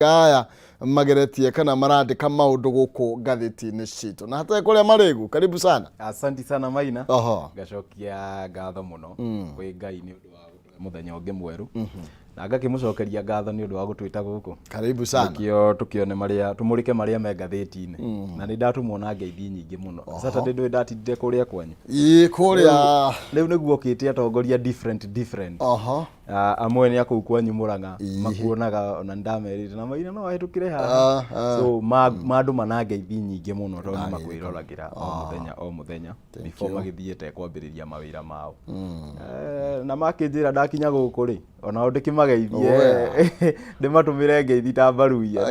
Aya mageretie kana marandĩka maũndũ gũkũ ngathĩti-inĩ citũ na hatarĩ kũrĩa marĩgu. Karibu sana. Asanti sana, Maina. Ngacokia ngatho mũno kwĩ Ngai nĩ ũndũ wa gũtũhe mũthenya ũngĩ mwerũ, na ngakĩmũcokeria ngatho nĩ ũndũ wa gũtwĩta gũkũ. Karibu sana. Nĩkĩo tũkĩone marĩa, tũmũrĩke marĩa me ngathĩti-inĩ. Na nĩ ndatũmwo na ngeithi nyingĩ mũno. Saturday ndũĩ ndatindire kũrĩa kwanyu. Ĩĩ, kũrĩa. Rĩu nĩguo okĩte atongoria different different. Ah, amwe nĩ akũu kwanyu Mũrang'a. Makuonaga ona nĩndamerĩte na maina no ahĩtũkĩre haha. So mandũma na ngeithi nyingĩ mũno tondũ nĩ makwĩroragĩra o mũthenya o mũthenya before magĩthiĩte kwambĩrĩria mawĩra mao. Na makĩnjĩra ndakinya gũkũ rĩ, onao ndĩkĩmageithie, ndĩmatũmĩre ngeithi ta mbaruia.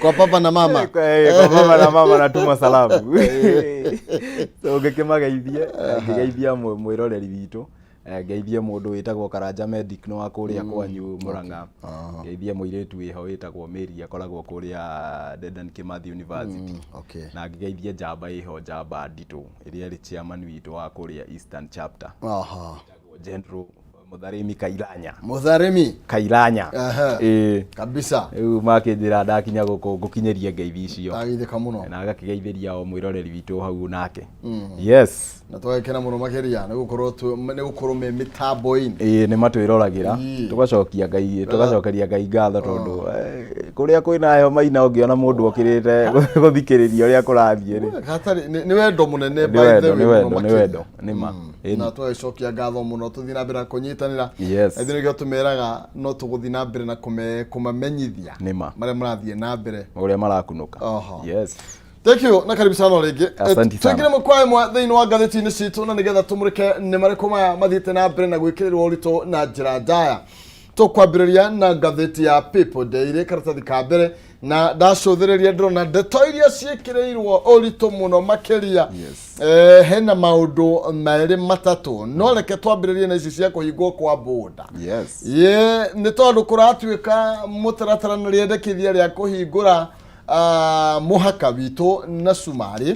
Kwa baba na mama. Kwa baba na mama natuma salamu. So ngĩkĩmageithie, ngĩgeithia mwĩroreri witũ, ngeithie mũndũ wĩtagwo Karanja Medic nĩ wa kũrĩa kwanyu Mũrang'a, ngeithie mũirĩtu wĩho wĩtagwo Mary, akoragwo kũrĩa Dedan Kimathi University, na ngĩgeithie njamba ĩho, njamba nditũ ĩrĩa ĩrĩ chairman witũ wa kũrĩa Eastern Chapter, wĩtagwo General Mũtharĩmi Kairanya. Mũtharĩmi Kairanya. Ĩĩ. Kabisa. Rĩu makĩnjĩra ndakinya gũkũ ngũkinyĩrie ngeithi icio. Ndageithĩka mũno. Na agakĩgeithĩria o mwĩroreri witũ hau nake. Yes. Na tũgagĩkena mũno makĩria nĩ gũkorwo me mĩtambo-inĩ. Ĩĩ, nĩ matwĩroragĩra. Tũgacokia Ngai, tũgacokeria Ngai ngatho tondũ kũrĩa kwĩna heho, Maina, ũngĩona mũndũ okĩrĩte gũthikĩrĩria ũrĩa kũrathiĩ rĩ. Hatarĩ nĩ wendo mũnene Nĩ by the wendo, way nĩ mũno wendo, nĩ makĩria. wendo, nĩ ma. Na tũgagĩcokia ngatho mũno, tũthiĩ na mbere na kũnyitanĩra. Ithuĩ nĩkĩo tũmeraga no tũgũthiĩ na mbere na kũmamenyithia Nĩ ma. marĩa marathiĩ na mbere. Ũrĩa marakunũka. Thank you na karibu sana rĩngĩ. Asante sana. Tũingĩre ĩmwe kwa ĩmwe thĩinĩ wa ngathĩti-inĩ citũ na nĩgetha tũmũrĩke nĩ marĩkũ maya mathiĩte na mbere na gwĩkĩrĩrwo ũritũ na njĩra ndaya. Tũkwambĩrĩria na ngathĩti ya People Daily, karatathi ka mbere, na ndacũthĩrĩria ndĩrona ndeto iria ciĩkĩrĩirwo ũritũ mũno makĩria. Hena maũndũ merĩ matatũ, no reke twambĩrĩrie na ici cia kũhingwo kwa boda. Ye nĩ tondũ kũratuĩka mũtaratara na rĩendekithia rĩa kũhingũra mũhaka witũ na Cumarĩ,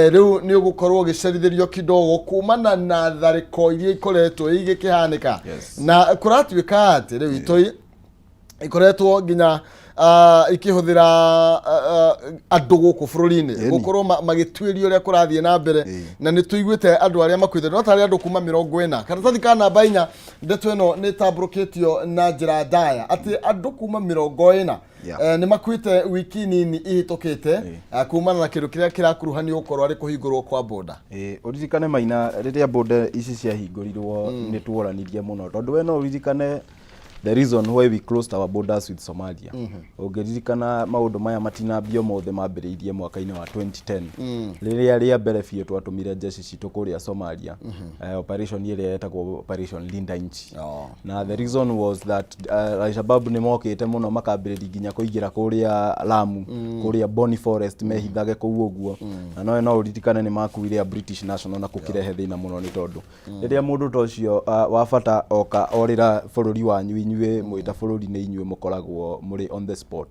rĩu nĩ ũgũkorwo ũgĩcerithĩrio kidogo kumana na tharĩko iria ikoretwo igĩkĩhanĩka. Na kũratuĩka atĩ rĩu itoi ikoretwo nginya ikĩhũthĩra andũ gũkũ bũrũri-inĩ gũkorwo magĩtuĩria ũrĩa kũrathiĩ na mbere, na nĩ tũiguĩte andũ arĩa makuĩte no tarĩ andũ kuma 40. Karatathi ka namba 4, ndeto ĩno nĩ ĩtambũrũkĩtio na njĩra ndaya atĩ andũ kuma 40 nĩ makuĩte wiki nini ihĩtũkĩte kumana na kĩndũ kĩrĩa kĩrakuruhanio gũkorwo arĩ kũhingũrwo kwa boda. Ĩĩ, ũririkane, Maina, rĩrĩa boda ici ciahingũrirwo nĩ tuoranirie mũno, tondũ we no ũririkane the reason why we closed our borders with Somalia. Ũngĩririkana, maũndũ maya matinambio mothe mambĩrĩirie mwaka-inĩ wa 2010, rĩrĩa rĩa mbere biũ twatũmire jeshi citũ kũrĩa Somalia, operation ĩrĩa yetagwo Operation Linda Nchi. Na the reason was that Al-Shabaab nĩ mokĩte mũno, makambĩrĩria nginya kũingĩra kũrĩa Lamu, kũrĩa Boni Forest, mehithage kũu ũguo. Na no ũririkane nĩ makuire a British national, na kũkĩrehe thĩna mũno, nĩ tondũ rĩrĩa mũndũ ta ũcio wa bata oka orĩra bũrũri wanyu, inyuĩ mwĩ ta bũrũri nĩ inyuĩ mũkoragwo mũrĩ on the spot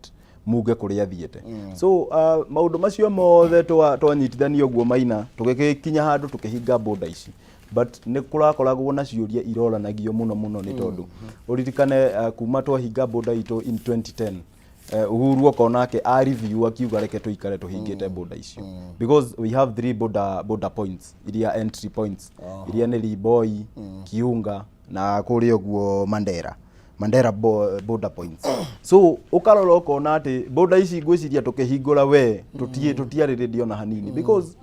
muge kũrĩa athiĩte. So maũndũ macio mothe twanyitithania ũguo, Maina, tũgĩgĩkinya handũ tũkĩhinga boda ici, but nĩ kũrakoragwo na ciũria iroranagio mũno mũno, nĩ tondũ ũririkane kuma twahinga boda itũ in 2010, Uhuru okona ake a review akiuga reke tũikare tũhingĩte boda icio, because we have three border points iria, entry points iria nĩ Liboi, Kiunga na kũrĩa ũguo Mandera border points. So ũkarora ũkona atĩ border ici ngwĩciria tũkĩhingũra we tũtiarĩrĩria ona hanini, because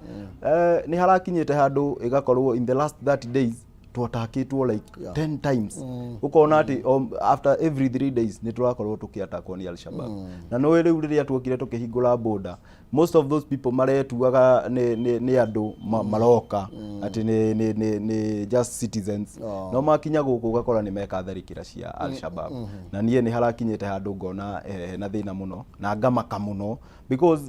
nĩ harakinyĩte handũ ĩgakorwo in the last 30 days twatakĩtwo like 10 times. Ũkona atĩ after every 3 days nĩ tũrakorwo tũkĩatakwo nĩ Al-Shabaab. Na nĩ rĩu rĩrĩa tuokire tũkĩhingũra border, most of those people maretuaga nĩ andũ maroka atĩ nĩ just citizens, no makinya gũkũ ũgakora nĩ meka tharĩkĩra cia Al-Shabaab. Na niĩ nĩ harakinyĩte handũ ngona hena thĩna mũno na ngamaka mũno, because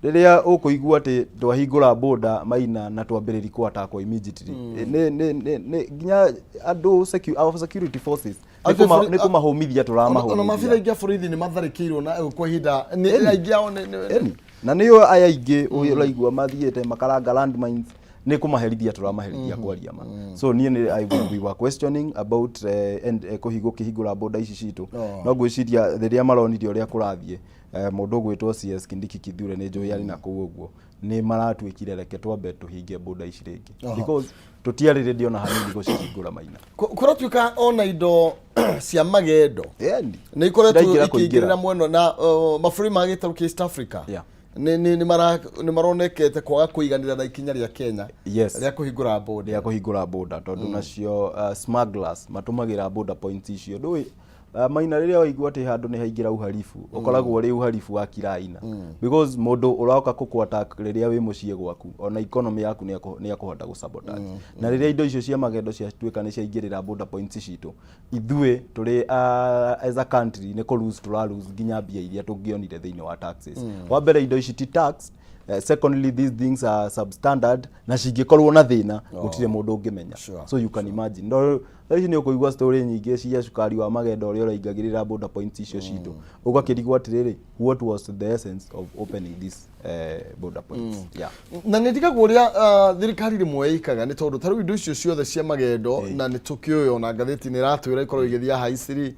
rĩrĩa ũkũigua atĩ twahingũra border, Maina, na twambĩrĩri kũatakwo immediately, nĩ nginya andũ our security forces nĩ nĩ kũmahũmithia Ona maabitha tũramahũmithia. Aingĩ a borithi nĩ matharĩkĩirwo na kwa ihinda nĩ aingĩ ao Ĩni. Na nĩo aya aingĩ ũraigua mathiĩte makaranga landmines. Nĩ kũmaherithia tũramaherithia kwaria ma. So niĩ nĩ we were questioning about and kũhingũra boda ici citũ. No ngwĩciria rĩrĩa maronire ũrĩa kũrathiĩ, mũndũ ũgwĩtwo CS Kindiki Kithure, nĩ njũĩ arĩ na kũu ũguo, nĩ maratuĩkire reke twambe tũhinge boda ici rĩngĩ, because tũtiarĩ ready ona hanini gũcihingũra, Maina. Kũratuĩka ona indo cia magendo Ĩni. nĩ ikoretwo Ciraingĩra ikĩingĩrĩra kũingĩra. mwena na mabũrũri ma gĩtarũ kĩa East Africa nĩ maronekete kwaga kũiganĩra na ikinya rĩa Kenya rĩa kũhingũra boda. Rĩa kũhingũra boda, tondũ nacio smugglers matũmagĩra border points icio. Ndũĩ, Maina, rĩrĩa waigua atĩ handũ nĩ haingĩra uhalifu, ũkoragwo ũrĩ uhalifu wa kila aina, because mũndũ ũroka kũkũ attack rĩrĩa wĩ mũciĩ gwaku, ona economy yaku nĩ akũhota gũ sabotage. Na rĩrĩa indo icio cia magendo ciatuĩka nĩ ciaingĩrĩra border points citũ, ithuĩ tũrĩ as a country nĩ kũ lose tũra lose nginya mbia iria tũngĩonire thĩinĩ wa taxes. Wa mbere, indo ici ti tax. Secondly, these things are substandard, na cingĩkorwo na thĩna gũtirĩ mũndũ ũngĩmenya. So you can imagine, no thaa ici nĩ ũkũigua story nyingĩ cia cukari wa magendo ũrĩa ũraingagĩrĩra border points icio citũ, ũgakĩrigwo atĩrĩrĩ, what was the essence of opening this border points? Yeah. Na nä ndigagwo å rä a thirikari rĩmwe ĩkaga, nĩ tondũ ta rĩu indo icio ciothe cia magendo, na nĩ tũkĩũĩ ona ngathĩti nĩ ĩratwĩra ikorwo igĩthiĩ haha iciri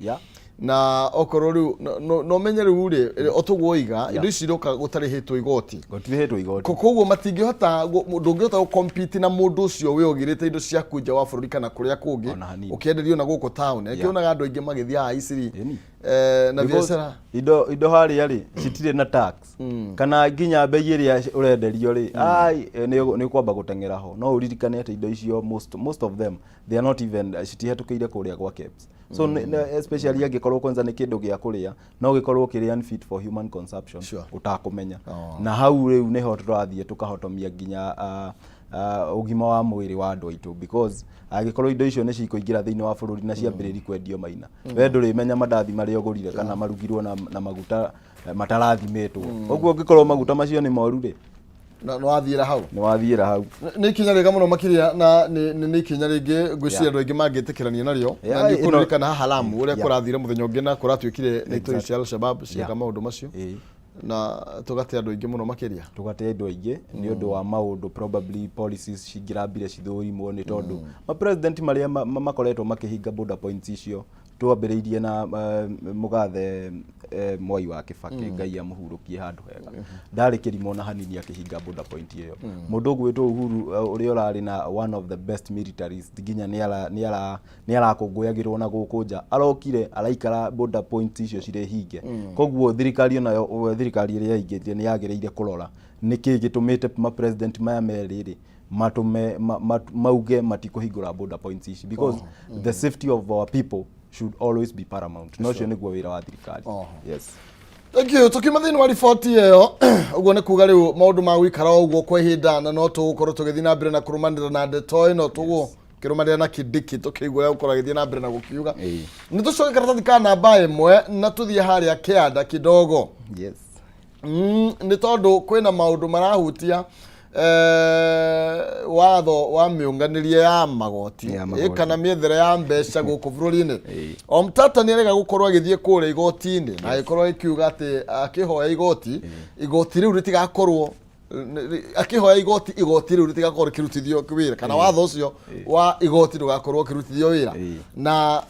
na okorwo rĩu no menye rĩu rĩ, o tũguo oiga, indo ici iroka gũtarĩhĩtwo igoti. Gũtirĩhĩtwo igoti. Koguo matingĩhota ndũngĩhota gũ compete na mũndũ ũcio wĩogĩrĩte indo ciaku nja wa bũrũri kana kũrĩa kũngĩ Ona hanini. ũkĩenderio na gũkũ town. Ĩkĩonaga andũ aingĩ magĩthiĩ haha iciri na Because biacara. indo harĩa rĩ citirĩ na tax kana nginya bei ĩrĩa ũrenderio rĩ, ai, nĩ ũkwamba gũteng'era ho. No ũririkane atĩ indo icio, most of them, they are not even, citihetũkĩire kũrĩa gwa KEBS. So especially angĩkorwo kwanza nĩ kĩndũ gĩa kũrĩa, no gĩkorwo kĩrĩ unfit for human consumption ũtakũmenya. Na hau rĩu nĩho tũrathiĩ tũkahotomia nginya ũgima wa mwĩrĩ wa andũ aitũ, because angĩkorwo indo icio nĩ cikũingĩra thĩinĩ wa bũrũri na ciambĩrĩri kwendio, Maina, we ndũrĩmenya mandathi marĩa ũgũrire kana marugirwo na maguta matarathimĩtwo. Ũguo ũngĩkorwo maguta macio nĩ moru rĩ, Na nĩ wathiĩra hau. Nĩ wathiĩra hau. Nĩ ikinya rĩega mũno makĩria, na nĩ ikinya rĩngĩ ngwĩciria andũ aingĩ mangĩtĩkĩrania narĩo. Na nĩ ũkũririkana haha Lamu ũrĩa kũrathire mũthenya ũngĩ na kũratuĩkire nĩ itoi cia Al-Shabab cieka maũndũ macio na tũgate andũ aingĩ mũno makĩria. Tũgate andũ aingĩ nĩ ũndũ wa maũndũ, probably policies cingĩrambire cithũrimwo, nĩ tondũ ma president marĩa makoretwo makĩhinga border points icio, twambĩrĩirie na mũgathe Mwai wa Kĩbakĩ, Ngai amũhurũkie handũ hega, ndarĩ kĩrimũ na hanini akĩhinga border point ĩyo. Mũndũ ũgwĩtwo Uhuru, ũrĩa ũrarĩ na one of the best militaries, nginya nĩ arakũngũyagĩrwo na gũkũ nja, arokire araikara border point icio cirĩ hinge. Koguo thirikari onayo, thirikari ĩrĩa yaingĩrire, nĩ yagĩrĩire kũrora nĩkĩ gĩtũmĩte ma president maya merĩ rĩ matũme mauge matikũhingũra border points ici, because the safety of our people should always be paramount, na ũcio nĩguo wĩra wa thirikari. Yes. Thank you. Tukiuma thĩinĩ wa riboti ĩyo, ũguo nĩ kuga rĩu maũndũ ma gũikara o ũguo kwa ihinda, na no tũgũkorwo tũgĩthiĩ na mbere na kũrũmanĩrĩra na ndeto ĩno, tũgũ kĩrũmanĩrĩra na Kindiki tũkĩigua ũrĩa gũkorwo agĩthiĩ na mbere na gũkiuga. Nĩ tũcoke karatathi ka namba 1 na tũthiĩ harĩa kĩanda kidogo. Nĩ tondũ kwĩna maũndũ marahutia watho wa mĩũnganĩrie ya magoti Ya magoti. Kana mĩethere ya mbeca gũkũ bũrũri-inĩ. Omtata nĩ arega gũkorwo agĩthiĩ kũrĩa igoti-inĩ na agĩkorwo agĩkiuga atĩ akĩhoya igoti, igoti rĩu rĩtigakorwo akĩhoya igoti, igoti rĩu rĩtigakorwo rĩkĩrutithio wĩra, kana watho ũcio wa igoti ndũgakorwo ũkĩrutithio wĩra. Na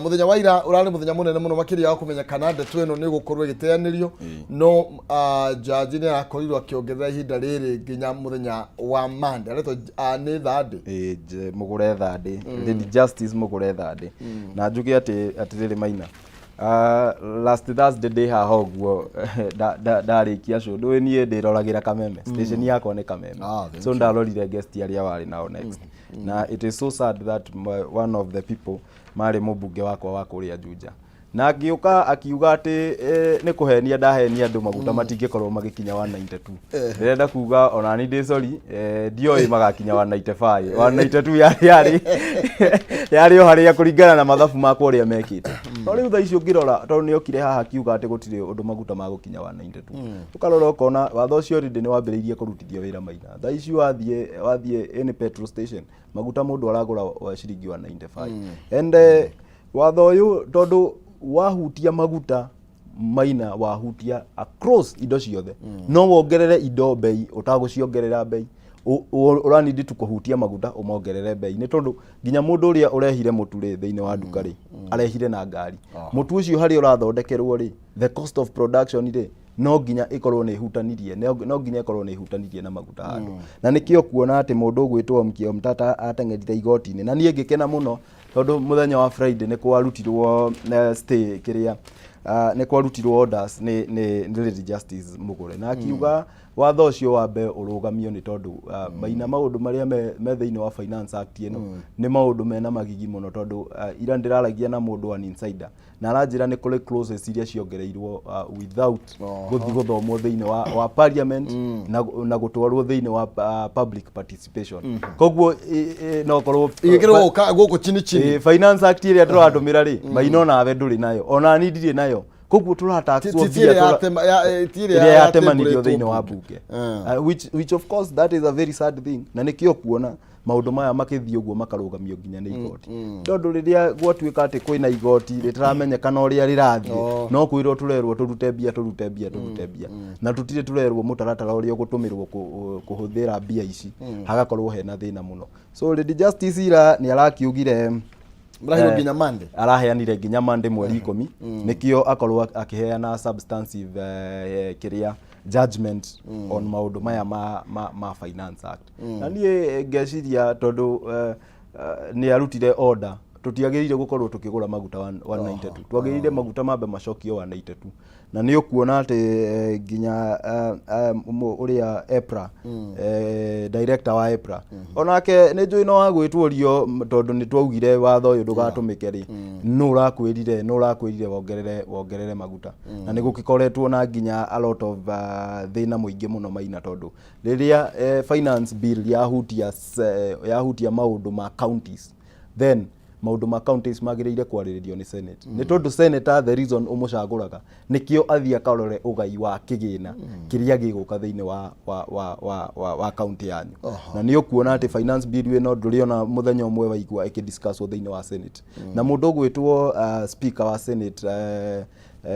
mũthenya wa ira ũrarĩ mũthenya mũnene mũno makĩria wa kũmenya kana ndeto ĩno nĩ ĩgũkorwo ĩgĩteanĩrio, no jaji nĩ arakorirwo akĩongerera ihinda rĩrĩ nginya mũthenya wa Monday, aretwo nĩ Thursday. Ĩĩ, mũgũre thandĩ Lady Justice, mũgũre thandĩ. Na njuge atĩ atĩrĩrĩ, Maina, last Thursday ndĩ haha ũguo ndarĩkia show, ndũĩ niĩ ndĩroragĩra Kameme station yakwa nĩ Kameme. Ah, thank So ndarorire guest arĩa warĩ nao next, na it is so sad that one of the people marĩ mũmbunge wakwa wa kũrĩa Juja, na ngĩũka akiuga atĩ nĩ kũhenia ndahenia andũ maguta matingĩkorwo magĩkinya 192. Ndĩrenda kuga ona ni ndĩ sorry, ndioĩ magakinya 195, 192 yarĩ o harĩa kũringana na mathabu makwa ũrĩa mekĩte. No rĩu thaa ici ũngĩrora, tondũ nĩ okire haha akiuga atĩ gũtirĩ ũndũ maguta magũkinya 192, ũkarora ũkona watho ũcio already nĩ wambĩrĩirie kũrutithio wĩra. Maina, thaa ici wathiĩ any petrol station, maguta mũndũ aragũra wa ciringi 195. And watho ũyũ, tondũ wahutia maguta, Maina, wahutia across indo ciothe. No wongerere indo bei ũtagũciongerera bei. Ũranindi tu kũhutia maguta ũmongerere bei, nĩ tondũ nginya mũndũ ũrĩa ũrehire mũtu rĩ thĩinĩ wa nduka rĩ, arehire na ngari. Mũtu ũcio harĩa ũrathondekerwo rĩ, the cost of production rĩ, no nginya ĩkorwo nĩ ĩhutanirie, no nginya ĩkorwo nĩ ĩhutanirie na maguta handũ. Na nĩkĩo kuona atĩ mũndũ ũgwĩtwo Okiya Omtatah ateng'erire igoti-inĩ, na niĩ ngĩkena mũno tondũ mũthenya wa Friday nĩ kwarutirwo stay kĩrĩa, nĩ kwarutirwo orders nĩ Lady Justice Mugure, na akiuga watho ũcio wambe ũrũgamio, nĩ tondũ maina maũndũ marĩa me thĩinĩ wa Finance Act ĩno nĩ maũndũ mena magigi mũno, tondũ ira ndĩraragia na mũndũ, an insider, na aranjĩra nĩ kũrĩ clauses iria ciongereirwo without gũthiĩ gũthomwo thĩinĩ wa parliament na gũtwarwo thĩinĩ wa public participation. Koguo no korwo Igĩkĩrwo gũka gũkũ chini chini. Finance Act ĩrĩa tũratũmĩra rĩ, maina onawe ndũrĩ nayo, ona ni ndirĩ nayo, koguo tũrataxwo Ti mbia ĩrĩa ti ĩrĩa yatemanĩrio yatembũrĩtwo thĩinĩ wa mbunge. Bunge. Which of course that is a very sad thing, na nĩkĩo kuona maũndũ maya makĩthiĩ ũguo makarũgamio nginya nĩ igoti, tondũ rĩrĩa gwatuĩka atĩ kwĩna igoti rĩtaramenyekana ũrĩa rĩrathiĩ, no kwĩrwo tũrerwo tũrute mbia, tũrute mbia, tũrute mbia, na tũtirĩ tũrerwo mũtaratara ũrĩa ũgũtũmĩrwo kũhũthĩra mbia ici, hagakorwo hena thĩna mũno. So Lady Justice ira nĩ arakiugire Mrahirwo nginya Monday. Araheanire nginya Monday mweri 10, nĩkĩo akorwo akĩheana substantive kĩrĩa judgment on maũndũ maya ma Finance Act. Na niĩ ngeciria tondũ nĩ arutire order, tũtiagĩrĩire gũkorwo tũkĩgũra maguta 192, twagĩrĩire maguta mambe macokio 182. Na nĩ ũkuona atĩ nginya ũrĩa EPRA, director wa EPRA, onake nĩ njũĩ no wagwĩtũrio, tondũ nĩ twaugire watho ũyũ ndũgatũmĩke rĩ, nũ ũrakwĩrire wongerere maguta? Na nĩ gũgĩkoretwo na nginya a lot of thĩna mũingĩ mũno, Maina, tondũ rĩrĩa finance bill yahutia maũndũ ma counties, then maũndũ ma counties magĩrĩire kwarĩrĩrio nĩ Senate, nĩ tondũ senator, the reason ũmũcagũraga nĩkĩo athiĩ akarore ũgai wa kĩgĩna kĩrĩa gĩgũka thĩinĩ wa county yanyu. Na nĩ ũkuona atĩ finance bill ĩno ndũrĩona mũthenya ũmwe waigua ĩkĩdiscusswo thĩinĩ wa Senate. Na mũndũ ũgwĩtwo speaker wa Senate,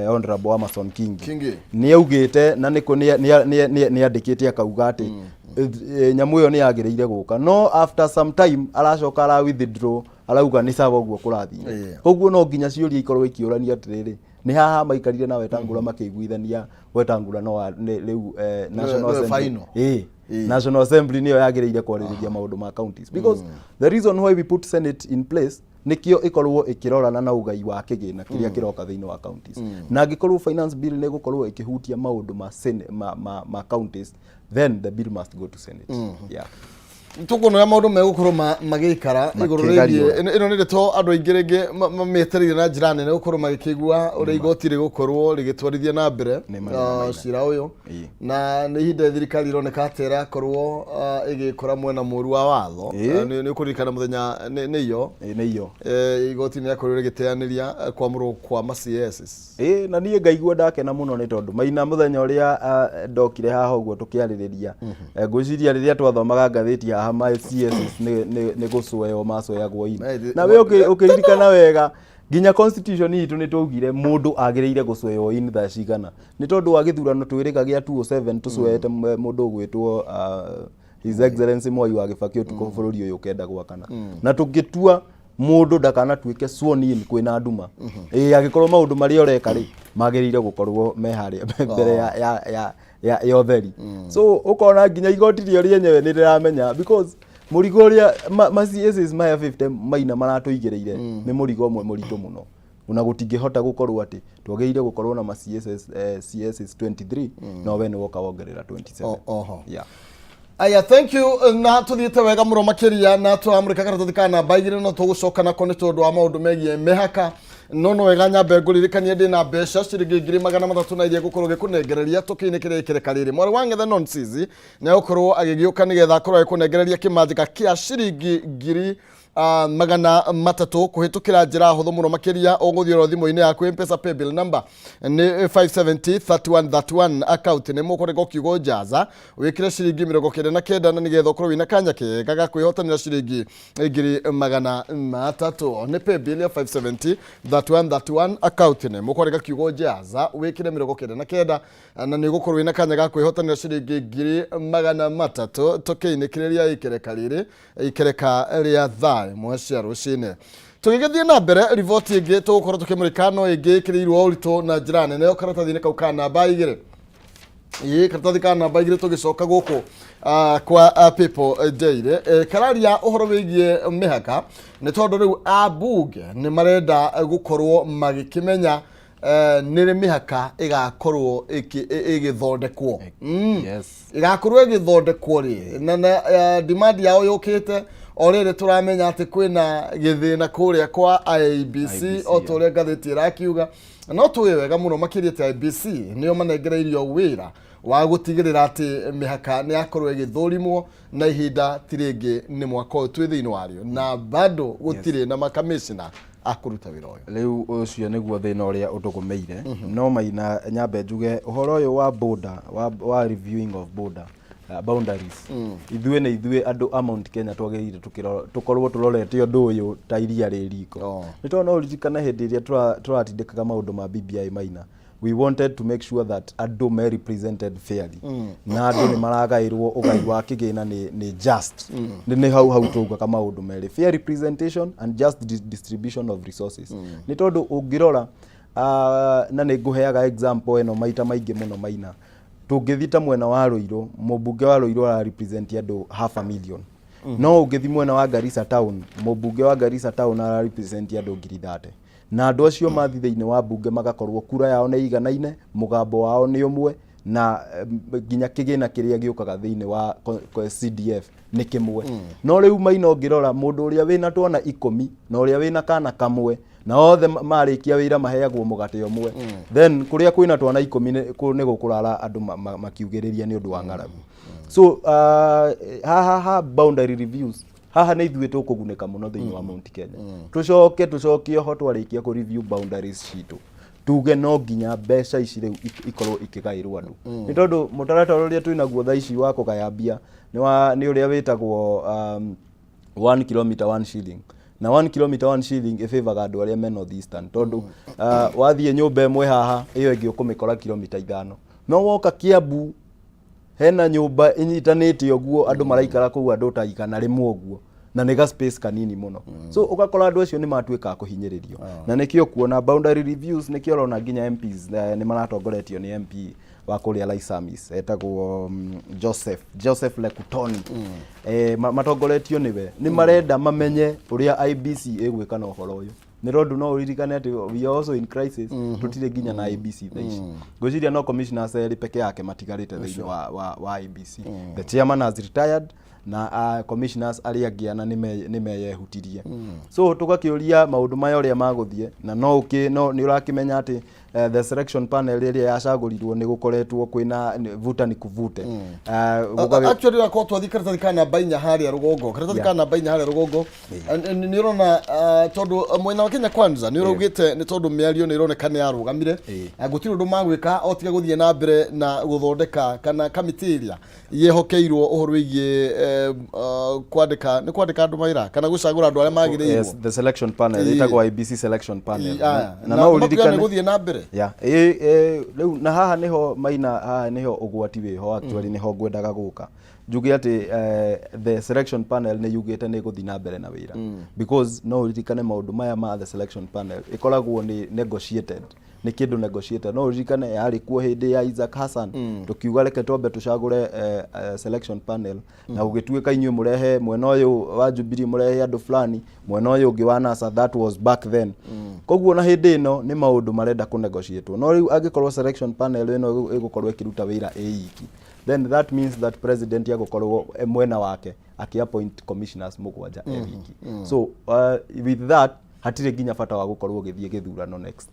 Honorable Amason Kingi, Kingi. Nĩ augĩte na nĩkũ nĩ andĩkĩte akauga atĩ nyamũ ĩyo nĩ yagĩrĩire gũka, no after some time aracoka ara withdraw, arauga nĩ sawa ũguo kũrathire. Koguo no nginya ciũria ikorwo ikĩũrania atĩrĩrĩ, nĩ haha maikarire na Wetangula makĩiguithania Wetangula no rĩu National Nĩwe Assembly final. Ĩĩ. National Assembly nĩyo yagĩrĩire kwarĩrĩria maũndũ ma counties, because the reason why we put Senate in place nĩkĩo ĩkorwo ĩkĩrorana na ũgai wa kĩgĩna kĩrĩa kĩroka thĩinĩ wa counties. Na angĩkorwo finance bill nĩ ĩgũkorwo ĩkĩhutia maũndũ ma, ma counties, then the bill must go to Senate, yeah. Tukuona ũrĩa maũndũ megũkorwo magĩikara igũrũ rĩgiĩ Makĩgariũra. Ĩno nĩ ndeto andũ aingĩ rĩngĩ mamĩetereire na njĩra nene, gũkorwo magĩkĩigua ũrĩa igoti rĩgũkorwo rĩgĩtwarithia na mbere Nĩ ma, nĩ ma, Maina. cira ũyũ. Na nĩ ihinda thirikari ĩroneka atĩ ĩrakorwo ĩgĩkora mwena mũru wa watho. Nĩ ũkũririkana mũthenya nĩ iyo Ĩĩ, nĩ iyo. Igoti nĩ rĩakorirwo rĩgĩteanĩria kwamũrwo kwa ma CSs. Ĩĩ, na niĩ ngaigua ndakena mũno, nĩ tondũ Maina, mũthenya ũrĩa ndokire haha ũguo tũkĩarĩrĩria, ngwĩciria rĩrĩa twathomaga ngathĩti haha, ma CSs nĩ gũcweo macweagwo in. Na we ũkĩririkana wega, nginya constitution itũ nĩ twaugire mũndũ agĩrĩire gũcweo in thaa cigana, nĩ tondũ wa gĩthurano twĩrĩga gĩa 207 tũcweete mũndũ ũgwĩtwo His Excellency Mwai wa Kibaki ũtukũ bũrũri ũyũ ũkenda gwakana, na tũngĩtua mũndũ ndakanatuĩke sworn in kwĩna nduma. Ĩĩ, angĩkorwo maũndũ marĩa ũreka rĩ magĩrĩire gũkorwo me harĩa mbere ya ũtheri. So ũkona nginya igoti rĩo rĩenyewe nĩ rĩramenya, because mũrigo ũrĩa ma CSs maya 50, Maina, maratũigĩrĩire nĩ mũrigo ũmwe mũritũ mũno, ona gũtingĩhota gũkorwo atĩ twagĩrĩire gũkorwo na ma CSS, CSs 23, no we nĩ woka wongerera 27. Oho. Yeah. Aya, thank you, na tuthiĩte wega mũno makĩria, na tũramũrĩka karatathi ka namba 2, no tũgũcoka nako nĩ tondũ wa maũndũ megiĩ mĩhaka. No wega nyambe ngũririkanie ndĩ na mbeca ciringi 300,000 na iria ngũkorwo ngĩkũnengereria tũkĩinĩ kĩrĩa kĩreka rĩrĩ. Mwarĩ wa Ng'ethe Nonsizi nĩ egũkorwo agĩgĩũka nĩgetha akorwo agĩkũnengereria kĩmanjĩka kĩa ciringi ngiri 300 kũhĩtũkĩra njĩra hũthũ mũno makĩria. Ũgũthiĩ oro thimũ-inĩ yaku, M-Pesa paybill number nĩ 570 3131, account nĩ mũkũrega kiugo Jaza, wĩkĩre ciringi 99, na nĩgetha ũkorwo wĩna kanya kega ga kwĩhotanĩra ciringi 300,000. Nĩ paybill ya 570 3131, account nĩ mũkũrega kiugo Jaza, wĩkĩre 99, na nĩ ũgũkorwo wĩna kanya ga kwĩhotanĩra ciringi 300,000, tũkĩinĩkĩrĩria ikereka rĩrĩ, ikereka rĩa thaa 1 cia rũcinĩ. Tũgĩgĩthiĩ na mbere, riboti ĩngĩ tũgũkorwo tũkĩmũrĩka no ĩngĩ ĩkĩrĩirwo ũritũ na njĩra nene o karatathi-inĩ kau ka namba 2, ĩĩ, karatathi ka namba 2. Tũgĩcoka gũkũ kwa People Daily, kararia ũhoro wĩgiĩ mĩhaka, nĩ tondũ rĩu ambunge nĩ marenda gũkorwo magĩkĩmenya nĩ rĩ mĩhaka ĩgakorwo ĩgĩthondekwo. Ĩgakorwo ĩgĩthondekwo rĩ, na demand yao yũkĩte o rĩrĩ tũramenya atĩ kwĩna gĩthĩna kũrĩa kwa IEBC, IEBC, o ta ũrĩa ngathĩti ĩrakiuga. No tũĩ wega mũno makĩria atĩ IEBC nĩo manengereirio wĩra wa gũtigĩrĩra atĩ mĩhaka nĩ yakorwo ĩgĩthũrimwo, na ihinda ti rĩngĩ nĩ mwaka ũyũ twĩ thĩinĩ warĩo, na bado gũtirĩ na makamĩcina a kũruta wĩra ũyũ. Rĩu ũcio nĩguo thĩna ũrĩa ũtũgũmĩire. No Maina, nyambe njuge ũhoro ũyũ wa border, wa reviewing of border boundaries, ithuĩ nĩ ithuĩ andũ a Mount Kenya twagĩrĩire tũkorwo tũrorete ũndũ ũyũ ta iria rĩ riko. Nĩ tondũ no ũririkane hĩndĩ ĩrĩa tũratindĩkaga maũndũ ma BBI, Maina, we wanted to make sure that andũ me represented fairly na andũ nĩ maragaĩrwo ũgai wa kĩgĩna nĩ just. Nĩ hau taugaga maũndũ merĩ, fair representation and just distribution of resources. Nĩ tondũ ũngĩrora, na nĩ ngũheaga example ĩno maita maingĩ mũno, Maina, tũngĩthiĩ ta mwena wa Rũirũ, mũmbunge wa Rũirũ ara represent andũ half a million, no ũngĩthiĩ mwena wa Garissa town, mũmbunge wa Garissa town ara represent andũ 30,000, na andũ acio mathiĩ thĩinĩ wa mbunge magakorwo kura yao nĩ iganaine, mũgambo wao nĩ ũmwe, na nginya kĩgĩna kĩrĩa gĩũkaga thĩinĩ wa CDF nĩ kĩmwe. No rĩu, Maina, ũngĩrora mũndũ ũrĩa wĩna twana 10 na ũrĩa wĩna kana kamwe, na othe marĩkia wĩra maheagwo mũgate ũmwe, then kũrĩa kwĩna twana 10 nĩ gũkũrara andũ makiugĩrĩria nĩ ũndũ wa ng'aragu. So haha ha boundary reviews, haha nĩ ithuĩ tũkũgunĩka mũno thĩinĩ wa Mount Kenya. Tũcoke tũcokie ho, twarĩkia kũ review boundaries citũ, tuge no nginya mbeca ici rĩu ikorwo ikĩgaĩrwo andũ, nĩ tondũ mũtaratara ũrĩa twĩnaguo thaa ici wa kũgaya mbia nĩ ũrĩa wĩtagwo 1 kilometer 1 shilling, na 1 kilometer 1 shilling ĩbĩvaga andũ arĩa me North Eastern, tondũ wathiĩ nyũmba ĩmwe haha, ĩyo ĩngĩ ũkũmĩkora kilomita 5, no woka Kiambu hena nyũmba ĩnyitanĩte ũguo, andũ maraikara kũu andũ ta 100 ũguo, na nĩ ga space kanini mũno. So ũgakora andũ acio nĩ matuĩka a kũhinyĩrĩrio, na nĩkĩo kuona boundary reviews, nĩkĩo ũrona nginya MPs nĩ maratongoretio nĩ MP wa kũrĩa Laisamis etagwo Joseph Lekutoni. Matongoretio nĩwe, nĩ marenda mamenye ũrĩa IEBC ĩgwĩka na ũhoro ũyũ, nĩ tondũ no ũririkane atĩ we are also in crisis, tũtirĩ nginya na IEBC thaa ici. Ngwĩciria no commissioners erĩ peke yake matigarĩte thĩinĩ wa IEBC. The chairman has retired na commissioners arĩa angĩ ana nĩ meyehutirie. So tũgakĩũria maũndũ maya ũrĩa magũthiĩ, na no ũkĩ no nĩ ũrakĩmenya atĩ the selection panel ĩrĩa yacagũrirwo nĩ gũkoretwo kwĩna vuta ni kuvute. Actually, rakorwo twathi karatathi ka namba 4 harĩa rũgongo, karatathi ka namba 4 harĩa rũgongo, nĩ ũrona tondũ mwena wa Kenya Kwanza nĩ ũraugĩte nĩ tondũ mĩario nĩ ĩroneka nĩ yarũgamire, gũtirĩ ũndũ magwĩka o tiga gũthiĩ na mbere na gũthondeka kana kamĩtĩ ĩrĩa yehokeirwo ũhoro wĩgiĩ kwandĩka, nĩ kwandĩka andũ mawĩra kana gũcagũra andũ arĩa magĩrĩirwo. Yes, the selection panel ĩtagwo IEBC selection panel. Aya, na no makuga nĩ ũririkane gũthiĩ na mbere. Yeah. Rĩu na haha nĩho, Maina, haha nĩho ũgwati wĩho. Actually, nĩho ngwendaga gũka njuge atĩ the selection panel nĩ yugĩte nĩ ĩgũthiĩ na mbere na wĩra, because no ũririkane maũndũ maya ma the selection panel ĩkoragwo nĩ negotiated, nĩ kĩndũ negotiated. No ũririkane yarĩ kuo hĩndĩ ya Isaac Hassan, tũkiuga reke twambe tũcagũre selection panel, na gũgĩtuĩka inyuĩ mũrehe mwena ũyũ wa Jubilee, mũrehe andũ fulani, mwena ũyũ ũngĩ wa NASA. That was back then. Koguo na hĩndĩ ĩno nĩ maũndũ marenda kũ negotiate, no rĩu angĩkorwo selection panel ĩno ĩgũkorwo ĩkĩruta wĩra ĩ iki, then that means that president agũkorwo mwena wake akĩ appoint commissioners mũgwanja e wiki. So with that Hatirĩ nginya bata wa gũkorwo ũgĩthiĩ gĩthurano next,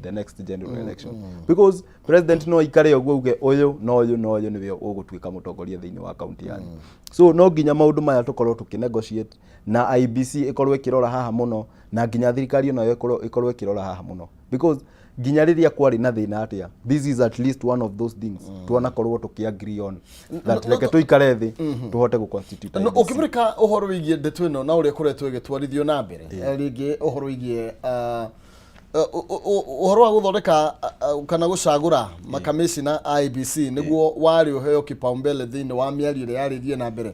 the next general election, because president no aikare ũguo auge ũyũ na ũyũ na ũyũ nĩwe ũgũtuĩka mũtongoria thĩinĩ wa kaunti yanyu. So no nginya maũndũ maya tũkorwo tũkĩnegotiate na IEBC ĩkorwo ĩkĩrora haha mũno, na nginya thirikari onayo ĩkorwo ĩkĩrora haha mũno, because nginya rĩrĩa kwarĩ na thĩna atĩa, this is at least one of those things twanakorwo tũkĩ agree on that reke tũikare thĩ tũhote gũ constitute No, IEBC. Ũkĩmũrĩka ũhoro wĩgiĩ ndeto ĩno na ũrĩa ĩkoretwo ĩgĩtwarithio na mbere, rĩngĩ ũhoro wĩgiĩ ũhoro wa gũthondeka kana gũcagũra makamĩcina IEBC nĩguo warĩ ũheo kipaumbele thĩinĩ wa mĩario ĩrĩa yarĩrie na mbere,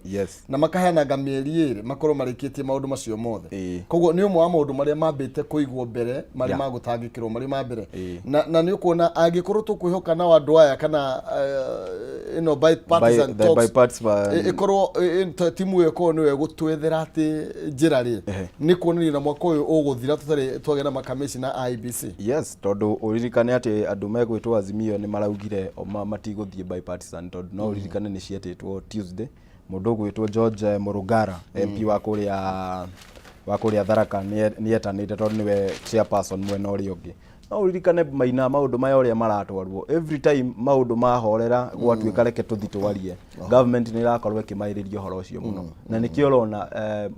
na makaheananga mĩeri 2 makorwo marĩkĩtie maũndũ macio mothe. Koguo nĩ ũmwe wa maũndũ marĩa mambĩte kũigwo mbere marĩ ma gũtangĩkĩrwo marĩ ma mbere. Na nĩ ũkuona angĩkorwo tũkwĩhoka nao andũ aya kana ĩno bipartisan the talks bipartisan- ĩkorwo timu ĩyo ĩkorwo nĩyo ĩgũtwethera atĩ njĩra rĩ, nĩ kuonania na mwaka ũyũ ũgũthira tũtarĩ twagĩa na makamĩcina IEBC. Yes, tondũ ũririkane atĩ andũ megwĩtwo Azimio nĩ maraugire o matigũthiĩ bipartisan, tondũ no ũririkane nĩ cietĩtwo Tuesday. Mũndũ ũgwĩtwo George Murugara, MP wa kũrĩa Tharaka, nĩ etanĩte tondũ nĩwe chairperson mwena ũrĩa ũngĩ. No ũririkane, Maina, maũndũ maya ũrĩa maratwarwo, every time maũndũ mahorera gwatuĩka reke tũthi twarie, government nĩ ĩrakorwo ĩkĩmaĩrĩria ũhoro ũcio mũno, na nĩkĩo ũrona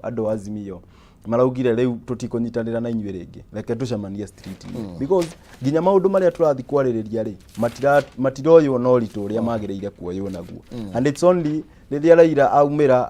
andũ a Azimio maraugire rĩu tũtikũnyitanĩra na inyuĩ rĩngĩ, reke tũcemanie street, because nginya maũndũ marĩa tũrathiĩ kwarĩrĩria rĩ, matiroywo na ũritũ ũrĩa magĩrĩire kuoywo naguo. And it's only rĩrĩa Raila aumĩra,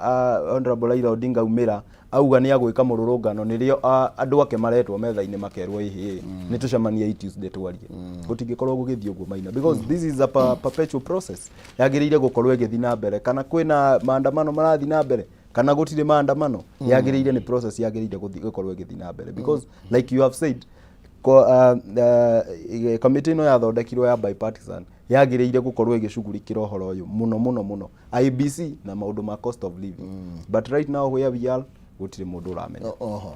Honorable Raila Odinga aumĩra auga nĩ agwĩka mũrũrũngano, nĩrĩo andũ ake maretwo metha-inĩ makerwo, ĩhĩ, nĩ tũcemanie Tuesday twarie. Gũtingĩkorwo gũgĩthiĩ ũguo, Maina, because this is a perpetual process yagĩrĩire gũkorwo ĩgĩthiĩ na mbere, kana kwĩna maandamano marathiĩ na mbere kana gũtirĩ maandamano, yagĩrĩire nĩ process yagĩrĩire gũkorwo ĩgĩthiĩ na mbere, because like you have said, committee ĩno yathondekirwo ya bipartisan yagĩrĩire gũkorwo ĩgĩcugurikĩra ũhoro ũyũ mũno mũno mũno, IEBC na maũndũ ma cost of living. But right now where we are, gũtirĩ mũndũ ũramenya. Oho,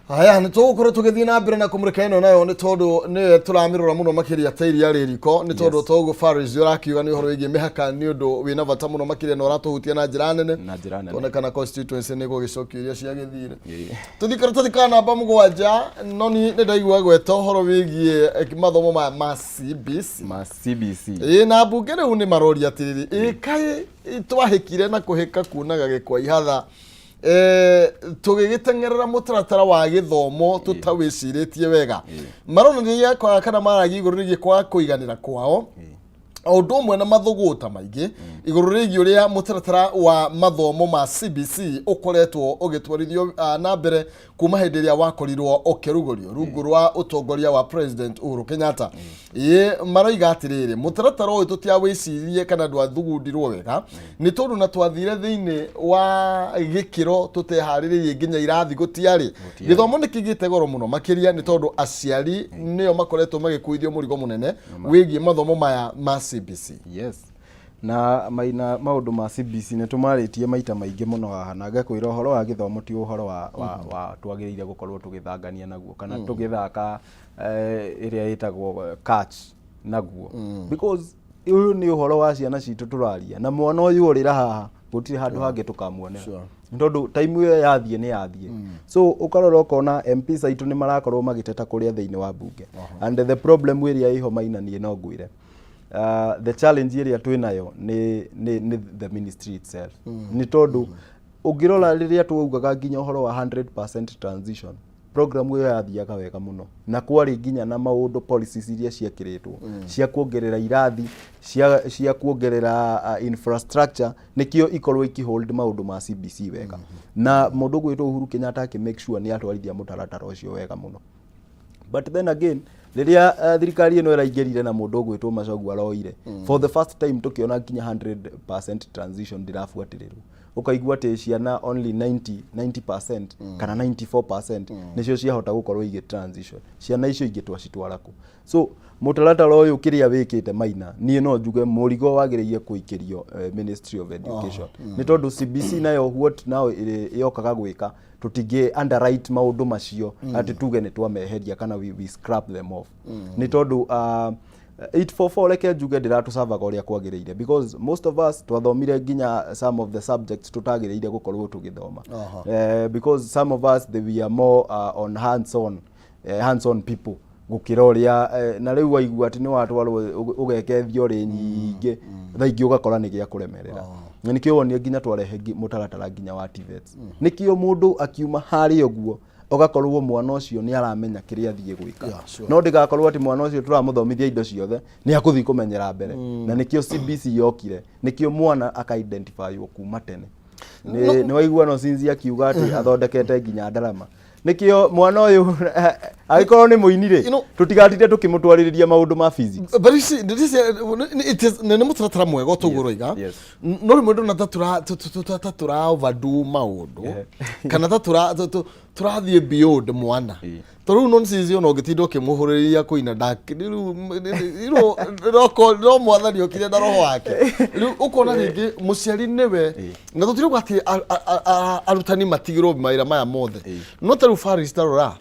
haya, nĩ tũgũkorwo tũgĩthiĩ na mbere na kũmũrĩka ĩno nayo, nĩ tondũ nĩyo tũramĩrora mũno makĩria ta iria rĩ riko, nĩ tondũ toguo Faris ũrakiuga nĩ ũhoro wĩgiĩ mĩhaka, nĩ ũndũ wĩna bata mũno makĩria na ũratũhutia na njĩra nene. Na njĩra nene. Tuone kana constituency nĩ gũgĩcokio iria ciagĩthire. Tũthiĩ karatathi ka namba 7. Noni nĩ ndaigua gweta ũhoro wĩgiĩ mathomo maya ma CBC. Ma CBC. Ĩĩ, na mbunge rĩu nĩ maroria atĩrĩrĩ, ĩ kaĩ twahĩkire na kũhĩka kunaga gĩkwa ihatha, tũgĩgĩteng'erera mũtaratara wa gĩthomo tũtawĩcirĩtie wega. Maronania kwaga kana maragia igũrũ rĩgiĩ kwaga kũiganĩra kwao o ũndũ ũmwe na mathũgũta maingĩ igũrũ rĩgiĩ ũrĩa mũtaratara wa mathomo ma CBC ũkoretwo ũgĩtwarithio na mbere kuma hĩndĩ ĩrĩa wakorirwo ũkĩrugũrio rungu rwa ũtongoria wa President Uhuru Kenyatta. Ĩ maroiga atĩrĩrĩ, mũtaratara ũyũ tũtiawĩciririe kana ndwathugundirwo wega, nĩ tondũ na twathire thĩinĩ wa gĩkĩro tũteharĩrĩirie, nginya irathi gũtiarĩ. Gĩthomo nĩ kĩgĩte goro mũno makĩria, nĩ tondũ aciari nĩo makoretwo magĩkuithio mũrigo mũnene wĩgiĩ mathomo maya ma CBC. Yes, na Maina, maũndũ ma CBC nĩ tũmarĩtie maita maingĩ mũno haha, na ngakwĩra ũhoro wa gĩthomo ti ũhoro wa twagĩrĩire gũkorwo tũgĩthangania naguo kana tũgĩthaka ĩrĩa ĩtagwo catch naguo, because ũyũ nĩ ũhoro wa ciana citũ tũraria, na mwana ũyũ ũrĩra haha gũtirĩ handũ hangĩ tũkamuonera. Nĩ tondũ time ĩyo yathiĩ nĩ yathiĩ. So ũkarora ũkona MPs aitũ nĩ marakorwo magĩteta kũrĩa thĩinĩ wa mbunge, and the problem ĩrĩa ĩho, Maina, niĩ no ngwĩre the challenge ĩrĩa twĩ nayo nĩ the ministry itself, nĩ tondũ ũngĩrora rĩrĩa twaugaga nginya ũhoro wa 100% transition program ĩyo yathiaga wega mũno, na kwarĩ nginya na maũndũ policies iria ciekĩrĩtwo cia kuongerera irathi, cia kuongerera infrastructure nĩkĩo ikorwo ikihold maũndũ ma CBC wega, na mũndũ ũgwĩtwo Uhuru Kenyatta akĩ make sure nĩ atwarithia mũtaratara ũcio wega mũno. But then again, rĩrĩa thirikari ĩno ĩraingĩrire na mũndũ ũgwĩtwo Machogu aroire, for the first time tũkĩona nginya 100% transition ndĩrabuatĩrĩrwo, ũkaigua atĩ ciana only 90% kana 94% nĩcio ciahota gũkorwo igĩ transition. Ciana icio ingĩ twacitwara kũ? So mũtaratara ũyũ kĩrĩa wĩkĩte, Maina, niĩ no njuge mũrigo wagĩrĩire kũikĩrio Ministry of Education, nĩ tondũ CBC nayo what now yokaga gwĩka, tũtingĩ underwrite maũndũ macio atĩ tuge nĩ twameheria kana we scrap them off, nĩ tondũ 844 reke njuge ndĩratũcavaga ũrĩa kwagĩrĩire, because most of us twathomire nginya some of the subjects tũtagĩrĩire gũkorwo tũgĩthoma. Because some of us we are more on hands on people gũkĩra ũrĩa na rĩu waigua atĩ nĩ watwarwo ũgeke theory nyingĩ, thaa ingĩ ũgakora nĩ gĩa kũremerera. Na nĩkĩo wonire nginya twarehe mũtaratara nginya wa TVETs, nĩkĩo mũndũ akiuma harĩa ũguo ũgakorwo mwana ũcio nĩ aramenya kĩrĩa athiĩ gwĩka. No ndĩgakorwo atĩ mwana ũcio tũramũthomithia indo ciothe nĩ akũthiĩ kũmenyera mbere. Na nĩkĩo CBC yokire, nĩkĩo mwana aka-identifywo kuma tene. Nĩ waigua no Sinzi akiuga atĩ athondekete nginya ndarama, nĩkĩo mwana ũyũ angĩkorwo nĩ mũini rĩ, tũtigatinde tũkĩmũtwarĩrĩria maũndũ ma physics. But you see, this is, it is nĩ mũtaratara mwega toguo ũroiga. No rĩmwe ndona ta tũra ta tũra overdo maũndũ kana ta tũra tũrathiĩ beyond mwana. Tondũ rĩu nonsense ona ũngĩtinda ũkĩmũhũrĩrĩria kũina rĩu no mwathani okire na roho wake. Rĩu ũkona rĩngĩ mũciari nĩwe na tũtirauga atĩ arutani matigĩrwo mawĩra maya mothe. No ta rĩu Faris, tarora,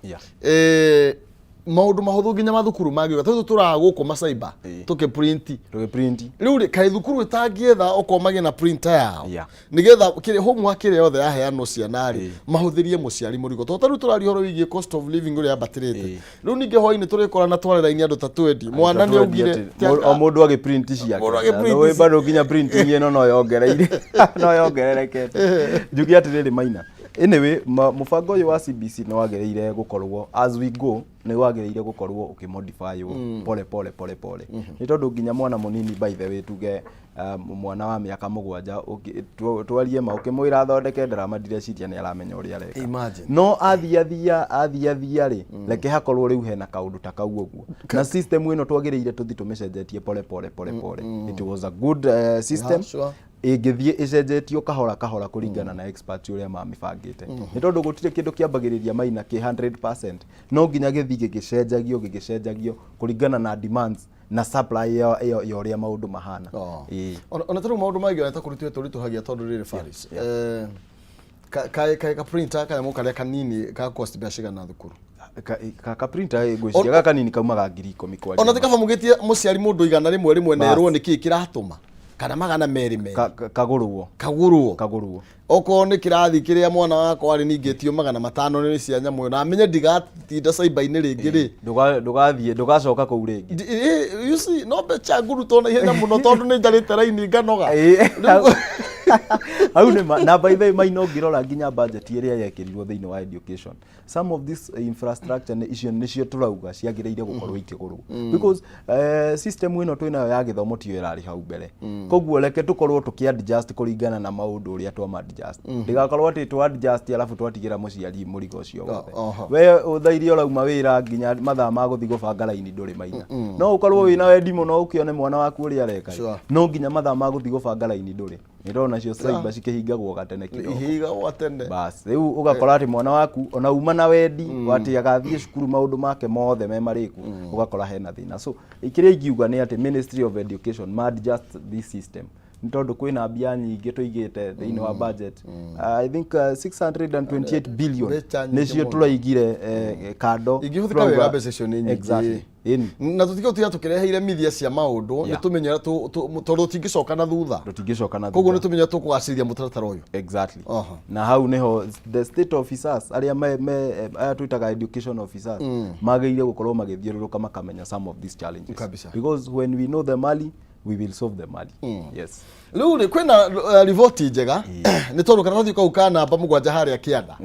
maũndũ mahũthũ nginya mathukuru mangĩũka, tondũ tũraga gũkũ macyber tũkĩprint. Tũgĩprint. Rĩu rĩ, kaĩ thukuru ĩtangĩetha okorwo magĩe na printer yao nĩgetha kĩrĩa homework ĩrĩa yothe yaheanwo ciana rĩ, mahũthĩrie mũciari mũrigo, tondũ ta rĩu tũraria ũhoro wĩgiĩ cost of living ũrĩa yambatĩrĩte. Rĩu ningĩ hwainĩ tũrĩkora na tware raini andũ ta twendi mwana nĩ augire. O mũndũ agĩprint ciake. Mũndũ agĩprint. Na bado nginya printing ĩno no yongereire, no yongererekete. Njuge atĩrĩrĩ Maina, anyway, mũbango ũyũ wa CBC nĩ wagĩrĩire gũkorwo, as we go, nĩ wagĩrĩire gũkorwo ũkĩmodifywo pole pole pole pole, nĩ tondũ nginya mwana mũnini, by the way, tuge mwana wa mĩaka 7, twarie ma, ũkĩmwĩra athondeke ndarama, ndireciria nĩ aramenya ũrĩa areka. Imagine. No athia athia athia rĩ, reke hakorwo rĩu hena kaũndũ ta kau ũguo, na system ĩno twagĩrĩire tũthi tũmĩcenjetie pole pole pole pole. It was a good system. Ĩngĩthiĩ ĩcenjetio kahora kahora kũringana na experts ũrĩa mamĩbangĩte, nĩ tondũ gũtirĩ kĩndũ kĩambagĩrĩria Maina kĩ 100%, no nginya gĩthiĩ gĩgĩcenjagio gĩgĩcenjagio kũringana na demands na supply ya ũrĩa maũndũ mahana. Ĩĩ. Ona tarĩu maũndũ mangĩ ona ta kũritũhe tũritũhagia, tondũ rĩrĩ Faris, kaĩ ka printer kanyamũ karĩa kanini ka cost mbeca cigana thukuru? Ka printer ngwĩciria gaka kanini kaumaga 10,000 kwaria. Ona ti kaba mũgĩtie mũciari mũndũ 100 rĩmwe nerwo nĩ kĩĩ kĩratũma kana 200 2? Kagũrwo. Kagũrwo. Kagũrwo. Okorwo nĩ kĩrathi kĩrĩa mwana wakwa arĩ ningĩtio 500 nĩ cia nyamũ ĩyo, na amenye ndigatinda cyber-inĩ rĩngĩ rĩ. Ndũgathiĩ, ndũgacoka kũu rĩngĩ. You see, no mbeca ngũrutwo na ihenya mũno tondũ nĩ njarĩte raini nganoga. Hau nĩ ma. Na by the way Maina, ũngĩrora nginya budget ĩrĩa yekĩrirwo thĩinĩ wa education, some of this infrastructure nĩ icio nĩcio tũrauga ciagĩrĩire gũkorwo ikĩgũrwo, because system ĩno twĩnayo ya gĩthomo tiyo ĩrarĩ hau mbere. Koguo reke tũkorwo tũkĩ adjust kũringana na maũndũ ũrĩa twama adjust, ndĩgakorwo atĩ twa adjust alafu twatigĩra mũciari mũrigo ũcio wothe. We thaa iria ũrauma wĩra nginya mathaa ma gũthiĩ gũbanga raini ndũrĩ Maina. No ũkorwo wĩna wendi mũno ũkĩone mwana waku ũrĩa areka, no nginya mathaa ma gũthiĩ gũbanga raini ndũrĩ. Nĩ ndona cio cyber cikĩhingagwo gatene kĩroko. Ihiga gwa tene. Bas, rĩu ũgakora atĩ mwana waku ona uma na wendi wa atĩ agathiĩ cukuru maũndũ make mothe me marĩku, ũgakora hena thĩna. So kĩrĩa ingiuga nĩ atĩ Ministry of Education ma adjust this system, nĩ tondũ kwĩna mbia nyingĩ tũigĩte thĩinĩ wa budget. I think 628 billion Mbeca nyingĩ nĩcio mũno. tũraigire kando. Ingĩhũthĩka Tũrauga- wega mbeca icio nĩ nyingĩ. Exactly. Ĩni. Na tũtige gũtiga tũkĩreheire mithia cia maũndũ nĩ tũmenye tondũ tũtingĩcoka na thutha. Tũtingĩcoka na Koguo nĩ thutha. tũmenye tũkũgacĩrithia mũtaratara ũyũ. Exactly. Na hau niho the state officers arĩa me aya twĩtaga education officers magĩrĩire gũkorwo magĩthiũrũrũka makamenya some of these challenges, Kabisa. because when we know them early, we will solve them early, yes. Rĩu rĩ, kwĩna riboti njega, nĩ tondũ karatathi kau ka namba 7 harĩa kĩanda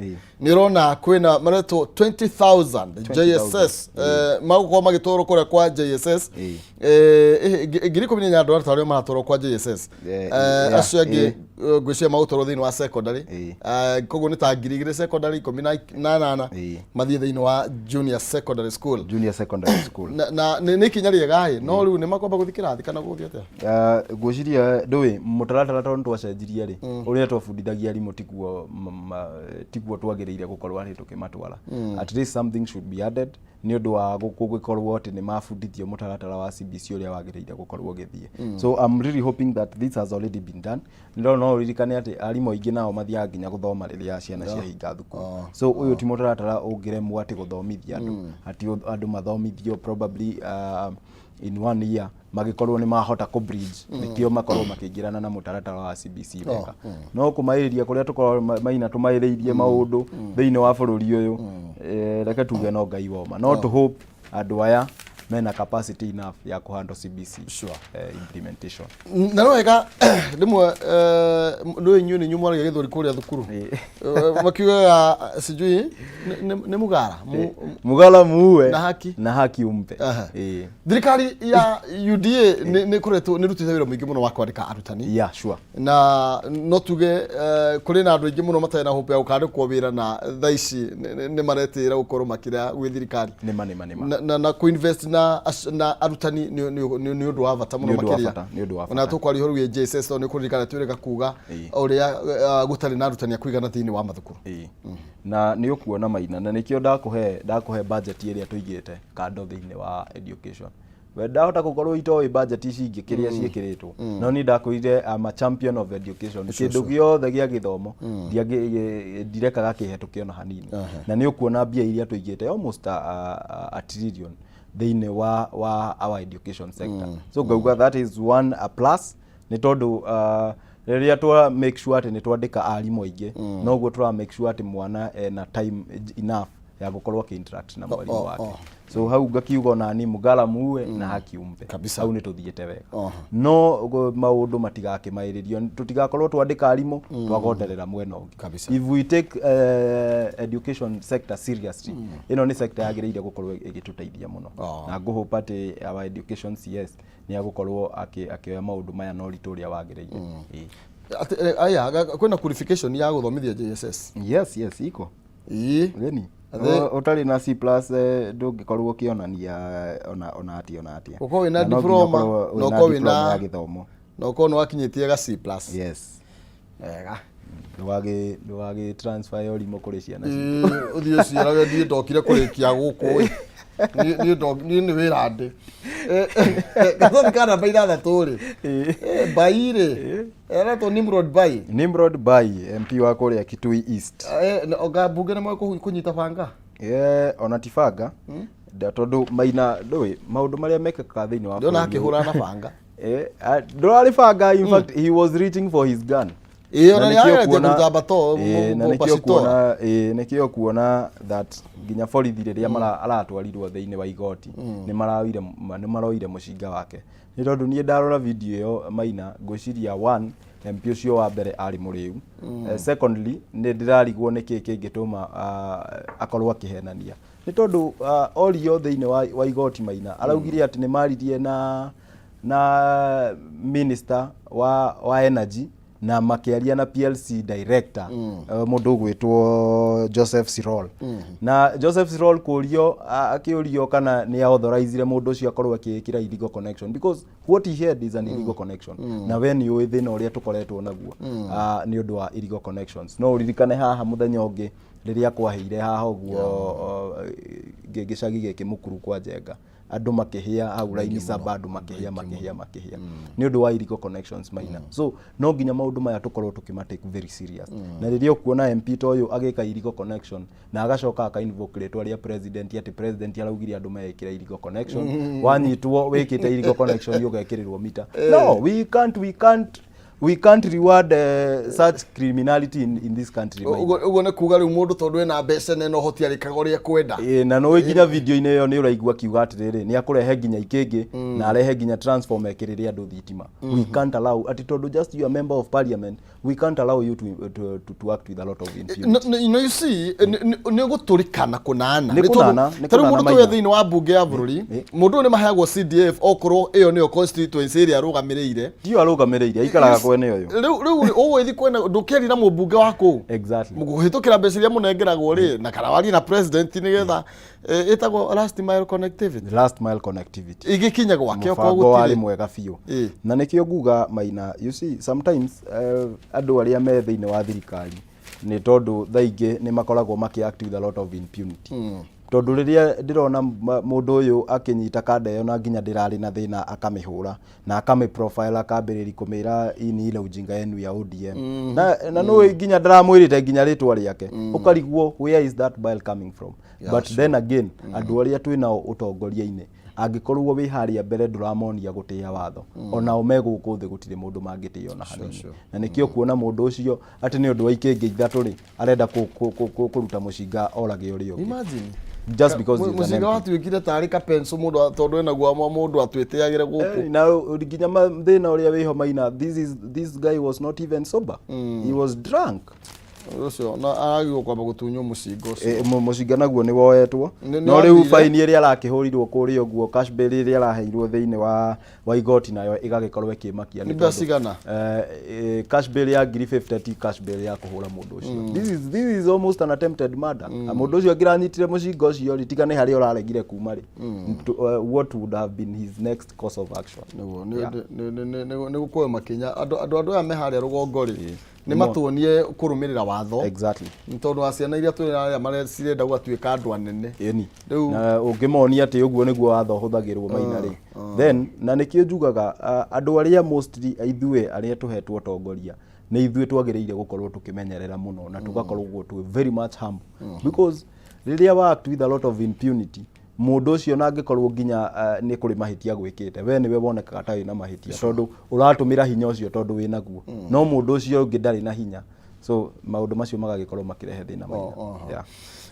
nĩ ũrona kwĩna maretwo 20,000 JSS, magũkorwo magĩtwarwo kũrĩa kwa JSS. 14,000 andũ arĩa maratwarwo kwa JSS. Acio angĩ ngwĩciria magũtwarwo thĩinĩ wa secondary. Koguo nĩ ta 2,000 secondary, 18 mathiĩ thĩinĩ wa junior secondary school. Junior secondary school. Na nĩ ikinya rĩega ĩ, no rĩu nĩ makwamba gũthiĩ kĩrathi kana gũthiĩ atĩa? Ngwĩciria ndũĩ mũtaratara tondũ twacenjirie rĩ, ũrĩa twabundithagia arimũ tiguo twagĩrĩire gũkorwo atĩ tũkĩmatwara. At least something should be added nĩ ũndũ wa gũgĩkorwo atĩ nĩ mabundithio mũtaratara wa CBC ũrĩa wagĩrĩire gũkorwo ũgĩthiĩ. So I'm really hoping that this has already been done. Nĩ no ũririkane atĩ arimũ aingĩ nao mathiaga nginya gũthoma rĩrĩa ciana ciahinga thukuru. So ũyũ ti mũtaratara ũngĩremwo atĩ gũthomithia andũ, atĩ andũ mathomithio probably In one year magĩkorwo nĩ mahota kũ bridge, nĩkĩo makorwo makĩingĩrana na mũtaratara wa CBC wega. No kũmaĩrĩria kũrĩa tũkoragwo maina tũmaĩrĩirie maũndũ thĩinĩ wa bũrũri ũyũ, reke tuge no Ngai woma. No to hope andũ aya mena capacity enough ya kũhandle CBC implementation. Na no wega rĩmwe, ndũĩ inyuĩ nĩ inyuĩ mwaragia gĩthweri kũrĩa thukuru. Makiugaga sijui nĩ mũgara Mugala muue na haki. Na haki umpe. Thirikari ya UDA nĩ ĩkoretwo nĩ rutĩte wĩra mũingĩ mũno wa kwandĩka arutani. Na no tuge kũrĩ na andũ aingĩ mũno matarĩ na hope ya gũkandĩkwo wĩra, na thaa ici nĩ maretĩĩra gũkorwo makĩrĩa gwĩ thirikari. Nĩma, nĩma, nĩma. Na kũ-invest na arutani nĩ ũndũ wa bata mũno Nĩ ũndũ wa makĩria. bata, nĩ ũndũ wa Ona bata. tũkwaria ũhoro wĩgiĩ JSS, tondũ nĩ kũririkana twĩrĩga kuga ũrĩa gũtarĩ na arutani a kũigana thĩinĩ wa mathukuru. Na nĩ ũkuona, Maina, na nĩkĩo ndakũhe budget ĩrĩa tũigĩte kando thĩinĩ wa education. We ndahota gũkorwo itoĩ budget ici ingĩ kĩrĩa ciĩkĩrĩtwo, no niĩ ndakwĩrire I'm a champion of education. Kĩndũ gĩothe gĩa gĩthomo ndirekaga kĩhetũke ona hanini. Na nĩ ũkuona mbia iria tũigĩte, almost a trillion thĩinĩ wa our education sector. So ngauga that is one a plus, nĩ tondũ rĩrĩa twa make sure atĩ nĩ twandĩka arimũ aingĩ, noguo tũra make sure atĩ mwana ena time enough ya gũkorwo akĩ interact na mwarimũ wake. So hau ngakiuga onani mugala muue na haki umpe. Hau nĩ tũthiĩte wega. No maũndũ matigakĩmaĩrĩrio, tũtigakorwo twandĩka arimũ twagonderera mwena ũngĩ. If we take education sector seriously, ĩno nĩ sector yagĩrĩire gũkorwo ĩgĩtũteithia mũno. Na ngũhope atĩ our education CS nĩ agũkorwo akĩoya maũndũ maya na ũritũ ũrĩa wagĩrĩire. Aya kwĩna qualification ya gũthomithia JSS? Yes, iko. Theni ũtarĩ na C plus, ndũngĩkorwo ũkĩonania ona atĩa, ona atĩa. Ũkorwo wĩna Na no nginya diploma, ũkorwo na wĩna ũkorwo diploma wĩna ya gĩthomo. Na ũkorwo nĩ wakinyĩtie ga C plus. Yes. Wega. Ndũgagĩ transfer ya ũrimũ kũrĩ ciana citũ. Ũthiĩ ũciarage niĩ ndokire kũrĩkia gũkũ ĩ. Niĩ nĩ wĩra ndĩ. Gathoni ka namba 6 rĩ, Bai rĩ, eretwo Nimrod Bai. Nimrod Bai, MP wa kũrĩa Kitui East. Oga mbunge nĩ moĩ kũnyita banga. Ona ti banga. Tondũ Maina, ndũĩ maũndũ marĩa mekĩkaga thĩinĩ wa Ndĩrona bũrũri ũyũ. akĩhũra na banga. Ndũrarĩ banga, in fact he was reaching for his gun. Ĩĩ, ona Na nĩ nĩkĩo ageretie kũruta mbato. Na nĩkĩo kuona, nĩkĩo kuona that nginya borithi rĩrĩa aratwarirwo thĩinĩ wa igoti nĩ maroire mũcinga wake, nĩ tondũ niĩ ndarora video ĩyo, Maina, ngwĩciria one, MP ũcio wa mbere arĩ mũrĩu. Secondly, nĩ ndĩrarigwo nĩkĩ kĩngĩtũma akorwo akĩhenania, nĩ tondũ orio thĩinĩ wa igoti, Maina, araugire atĩ nĩ maririe na minister wa energy na makĩaria na PLC director, mũndũ ũgwĩtwo Joseph Sirol. Na Joseph Sirol kũrio, akĩũrio kana nĩ authorizire mũndũ ũcio akorwo akĩĩkĩra illegal connection, because what he had is an illegal connection. Na we nĩ ũĩ thĩna ũrĩa tũkoretwo naguo nĩ ũndũ wa illegal connections. No ũririkane haha mũthenya ũngĩ rĩrĩa kwahĩire haha ũguo, gĩcagi gĩkĩ mũkuru kwa Njenga, andũ makĩhĩa hau raini saba, andũ makĩhĩa, makĩhĩa, makĩhĩa nĩ ũndũ wa illegal connections, Maina. So no nginya maũndũ maya tũkorwo tũkĩma take very serious. Na rĩrĩa ũkuona MP ta ũyũ agĩka illegal connection na agacoka aka invoke rĩtwa rĩa president, atĩ president araugire andũ mekĩre illegal connection, wanyitwo wĩkĩte illegal connection ũgekĩrĩrwo mita, no, we can't reward such criminality in this country, Maina. Ũguo nĩ kuga rĩu mũndũ tondũ ena mbeca na ena ũhoti arĩkaga ũrĩa kwenda. Ĩĩ, na nĩ nginya video-inĩ ĩyo nĩ ũraigua akiuga atĩrĩrĩ, nĩ akũrehe nginya ikĩngĩ na arehe nginya transformer ĩkĩrĩre andũ thitima. We can't allow atĩ tondũ just you are member of parliament, we can't allow you to act with a lot of impunity. No, you see, nĩ gũtũrĩkana kũnana. Nĩ Nĩ tondũ- kũnana, nĩ ta rĩu kũnana, mũndũ Maina. tũrĩa thĩinĩ wa mbunge ya bũrũri, mũndũ ũyũ nĩ maheagwo CDF okorwo ĩyo nĩyo constituency ĩrĩa arũgamĩrĩire. Ndiũ arũgamĩrĩire, aikaraga kwene ũyũ. Rĩu ũgũgĩthiĩ kwene ndũkĩaria na mũmbunge wa kũu kũhĩtũkĩra mbeca iria mũnengeragwo rĩ, na kana warie na president nĩgetha ĩtagwo last mile connectivity. Last mile connectivity igĩkinya gwake okorwo mũbango warĩ gũtirĩ. mwega biũ. Na nĩkĩo nguga, Maina, you see, sometimes andũ arĩa me thĩinĩ wa thirikari, nĩ tondũ thaa ingĩ nĩ makoragwo makĩ act with a lot of impunity, tondũ rĩrĩa ndĩrona mũndũ ũyũ akĩnyita kanda ĩyo na nginya ndĩrarĩ na thĩna, akamĩhũra na akamĩ profile, akambĩrĩria kũmĩra hii ni ile ujinga yenu ya ODM, na nũĩ nginya ndaramwĩrĩte nginya rĩtwa rĩake, ũkarigwo where is that bile coming from. But then again, andũ arĩa twĩ nao ũtongoria-inĩ Angĩkorwo wĩ harĩa mbere ndũramonia gũtĩa watho, onao me gũkũ thĩ gũtirĩ mũndũ mangĩtĩa ona hanini. Na nĩkĩo kuona mũndũ ũcio atĩ nĩ ũndũ wa ikĩngĩ ithatũ rĩ, arenda kũruta mũcinga orage ũrĩa ũngĩ. Imagine. Just because he's an Mũcinga MP. watuĩkire tarĩ kapenso mũndũ tondũ enaguo mũndũ atwĩtĩagĩre gũkũ. Eh, na nginya thĩna ũrĩa wĩho Maina, this guy was not even sober. He was drunk. Ũcio na aragirwo kwamba gũtunywo mũcinga ũcio. Eh, mũcinga naguo nĩ woetwo. Nĩ No rĩu wathire. baini ĩrĩa arakĩhũrirwo kũrĩa ũguo, cash bail ĩrĩa araheirwo thĩinĩ wa igoti nayo ĩgagĩkorwo ĩkĩmakia. Nĩ mbeca cigana? Cash bail ya ngiri 50 ti cash bail ya kũhũra mũndũ ũcio. This is almost an attempted murder. Mũndũ ũcio angĩranyitire mũcinga ũcio rĩ, tiga nĩ harĩa ũraregire kuma rĩ, what would have been his next course of action? Nĩguo nĩ gũkuoyo makinya andũ aya me harĩa rũgongo rĩ, nĩ matuonie kũrũmĩrĩra watho. Nĩ tondũ wa ciana iria twĩ arĩa cirenda gũgatuĩka andũ anene. Ĩni. Rĩu Na ũngĩmonia atĩ ũguo nĩguo watho ũhũthagĩrwo, Maina rĩ, then na nĩkĩo njugaga andũ arĩa mostly ithuĩ arĩa tũhetwo ũtongoria, nĩ ithuĩ twagĩrĩire gũkorwo tũkĩmenyerera mũno na tũgakorwo twĩ very much humble, because rĩrĩa wa act with a lot of impunity, mũndũ ũcio na angĩkorwo nginya nĩ kũrĩ mahĩtia gwĩkĩte, we nĩwe wonekaga ta wĩna mahĩtia tondũ ũratũmĩra hinya ũcio tondũ wĩ naguo, no mũndũ ũcio ũngĩ ndarĩ na hinya. So maũndũ macio magagĩkorwo makĩrehe thĩna, Maina. Yeah.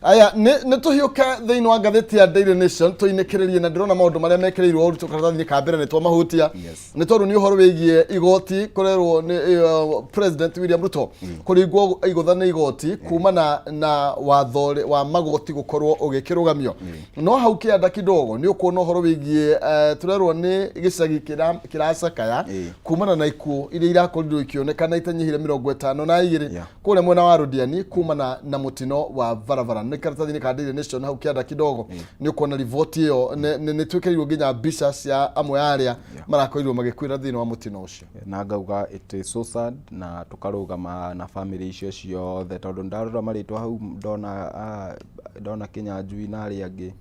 Aya, nĩ tũhiũke thĩinĩ wa ngathĩti ya Daily Nation tũinĩkĩrĩrie, na ndĩrona maũndũ marĩa mekĩrĩirwo ũritũ karatathi-inĩ ka mbere nĩ twamahutia. Nĩ tondũ nĩ ũhoro wĩgiĩ igoti kũrerwo nĩ President William Ruto kũringwo igũtha nĩ igoti kumana na watho wa magoti gũkorwo ũgĩkĩrũgamio. No hau kĩanda kidogo nĩ ũkuona ũhoro wĩgiĩ tũrerwo nĩ gĩcagi kĩracakaya kumana na ikuũ iria irakorirwo ikĩonekana itanyihire 52 kũrĩa mwena wa Rũdiani kumana na mũtino wa barabara. Nĩ karatathi-inĩ ka Daily Nation hau kĩanda kidogo nĩ ũkuona riboti ĩyo. Nĩ twĩkĩrĩirwo nginya mbica cia amwe a arĩa marakorirwo magĩkuĩra thĩinĩ wa mũtino ũcio. Na ngauga it is so sad, na tũkarũgama na family icio ciothe, tondũ ndarora marĩtwa hau ndona, ndona Kĩnyanjui na arĩa angĩ.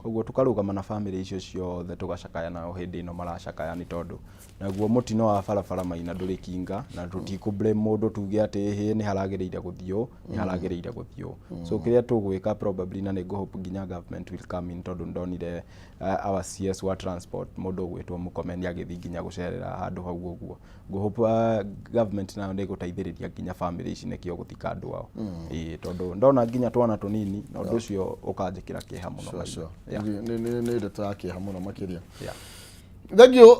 Koguo tũkarũgama na family icio ciothe, tũgacakaya nao hĩndĩ ĩno maracakaya, nĩ tondũ naguo mũtino wa barabara, Maina, ndũrĩ kinga, na tũtikũ blame mũndũ tuge atĩ hĩ nĩ haragĩrĩire gũthiĩ ũũ, nĩ haragĩrĩire gũthiĩ ũũ. So kĩrĩa tũgwĩka probably, na nĩ ngũhope nginya government will come in, tondũ ndonire our CS wa transport, mũndũ ũgwĩtwo Mũrkomen, agĩthiĩ nginya gũcerera handũ hau ũguo. Ngũhope government nayo nĩ ĩgũteithĩrĩria nginya family ici nĩkĩo gũthika andũ ao. Ĩĩ, tondũ ndona nginya twana tũnini na ũndũ ũcio ũkanjĩkĩra kĩeha mũno, Maina. Nĩ ndeto ya kĩeha mũno makĩria. Yeah. Thank you.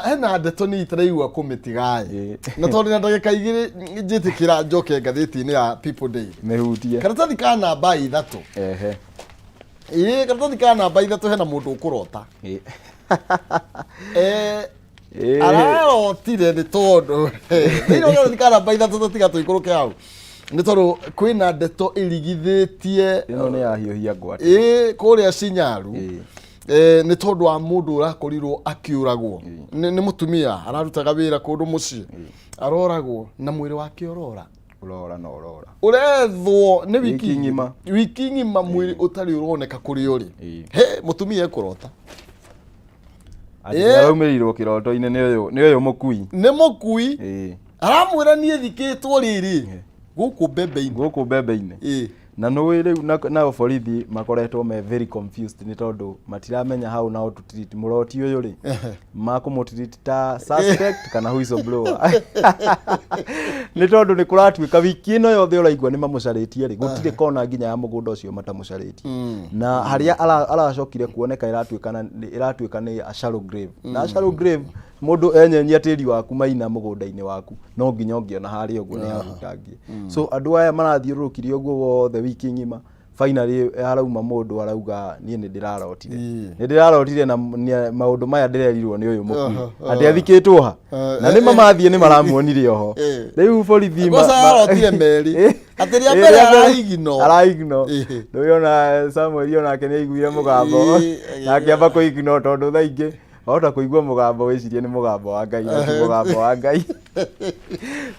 Hena ndeto nĩ itaraigua kũmĩtigaĩ na tondũ na ndagĩka 2 njĩtĩkĩra njoke ngathĩti-inĩ ya People Daily. Mĩhutie. Karatathi ka namba 3. Ĩĩ, karatathi ka namba 3, hena mũndũ ũkũrota. Ararotire nĩ tondũ thĩinĩ wa karatathi ka namba 3, tũtiga tũikũrũke hau nĩ tondũ kwĩna ndeto ĩrigithĩtie. Ĩno nĩ yahiũhia ngwatĩ. Ĩĩ, kũrĩa Cinyaru. Nĩ tondũ wa mũndũ ũrakorirwo akĩũragwo nĩ mũtumia ararutaga wĩra kũndũ mũciĩ, aroragwo na mwĩrĩ wake ũrora. Ũrora na ũrora. Ũrethwo nĩ wiki. Wiki ng'ima. Wiki ng'ima mwĩrĩ ũtarĩ ũroneka kũrĩa ũrĩ. He mũtumia ekũrota. Atĩ araumĩrĩirwo kĩroto-inĩ nĩ ũyũ mũkui. Nĩ mũkui. Aramwĩra niĩ thikĩtwo rĩrĩ gũkũ mbembe-inĩ. Gũkũ mbembe-inĩ. Na nũĩ rĩu nao borithi makoretwo me very confused, nĩ tondũ matiramenya how now to treat mũroti ũyũ rĩ, makũmũtreat ta suspect kana whistleblower, nĩ tondũ nĩ kũratuĩka wiki ĩno yothe ũraigua nĩ mamũcarĩtie rĩ, gũtirĩ kona nginya ya mũgũnda ũcio matamũcarĩtie, na harĩa aracokire kuoneka ĩratuĩka nĩ a shallow grave. Na shallow grave, mũndũ enyenyia tĩri waku, Maina, mũgũnda-inĩ waku, no nginya ũngĩona harĩa ũguo nĩ hahutangie. So andũ aya marathiũrũrũkirie ũguo wothe wiki ng'ima, finally harauma mũndũ arauga niĩ nĩ ndĩrarotire, nĩ ndĩrarotire na maũndũ maya ndĩrerirwo nĩ ũyũ mũkui atĩ athikĩtwo ha, na nĩ mamathiĩ nĩ maramuonire oho. Rĩu borithi Kwanza ararotire merĩ. Atĩ rĩa mbere araignore. Araignore. Rĩu ona Samuel onake nĩ aiguire mũgambo na akĩamba kũignore, tondũ thaa ingĩ wahota kũigua mũgambo wĩcirie nĩ mũgambo wa Ngai na ti mũgambo wa Ngai.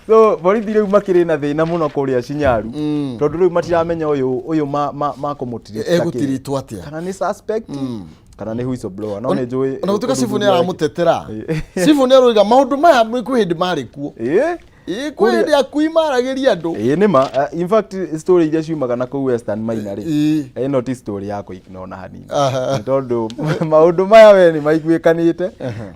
So borithi rĩu makĩrĩ na thĩna mũno kũrĩa Cinyaru, tondũ rĩu matiramenya ũyũ makũmũtirita kĩ. Egũtiritwo atĩa? Kana nĩ suspect kana nĩ whistleblower, no nĩ njũĩ Ona gũtuĩka cibũ nĩ aramũtetera, cibũ nĩ aroiga maũndũ maya kwĩ hĩndĩ marĩ kuo. Ĩ, kwĩ hĩndĩ akui maragĩria andũ. Ĩĩ, nĩ ma. In fact, story iria ciumaga na kũu Western Maina rĩ, Ĩĩ. ĩno ti story ya kũignore na hanini. Aha. Nĩ tondũ maũndũ maya we nĩ maiguĩkanĩte,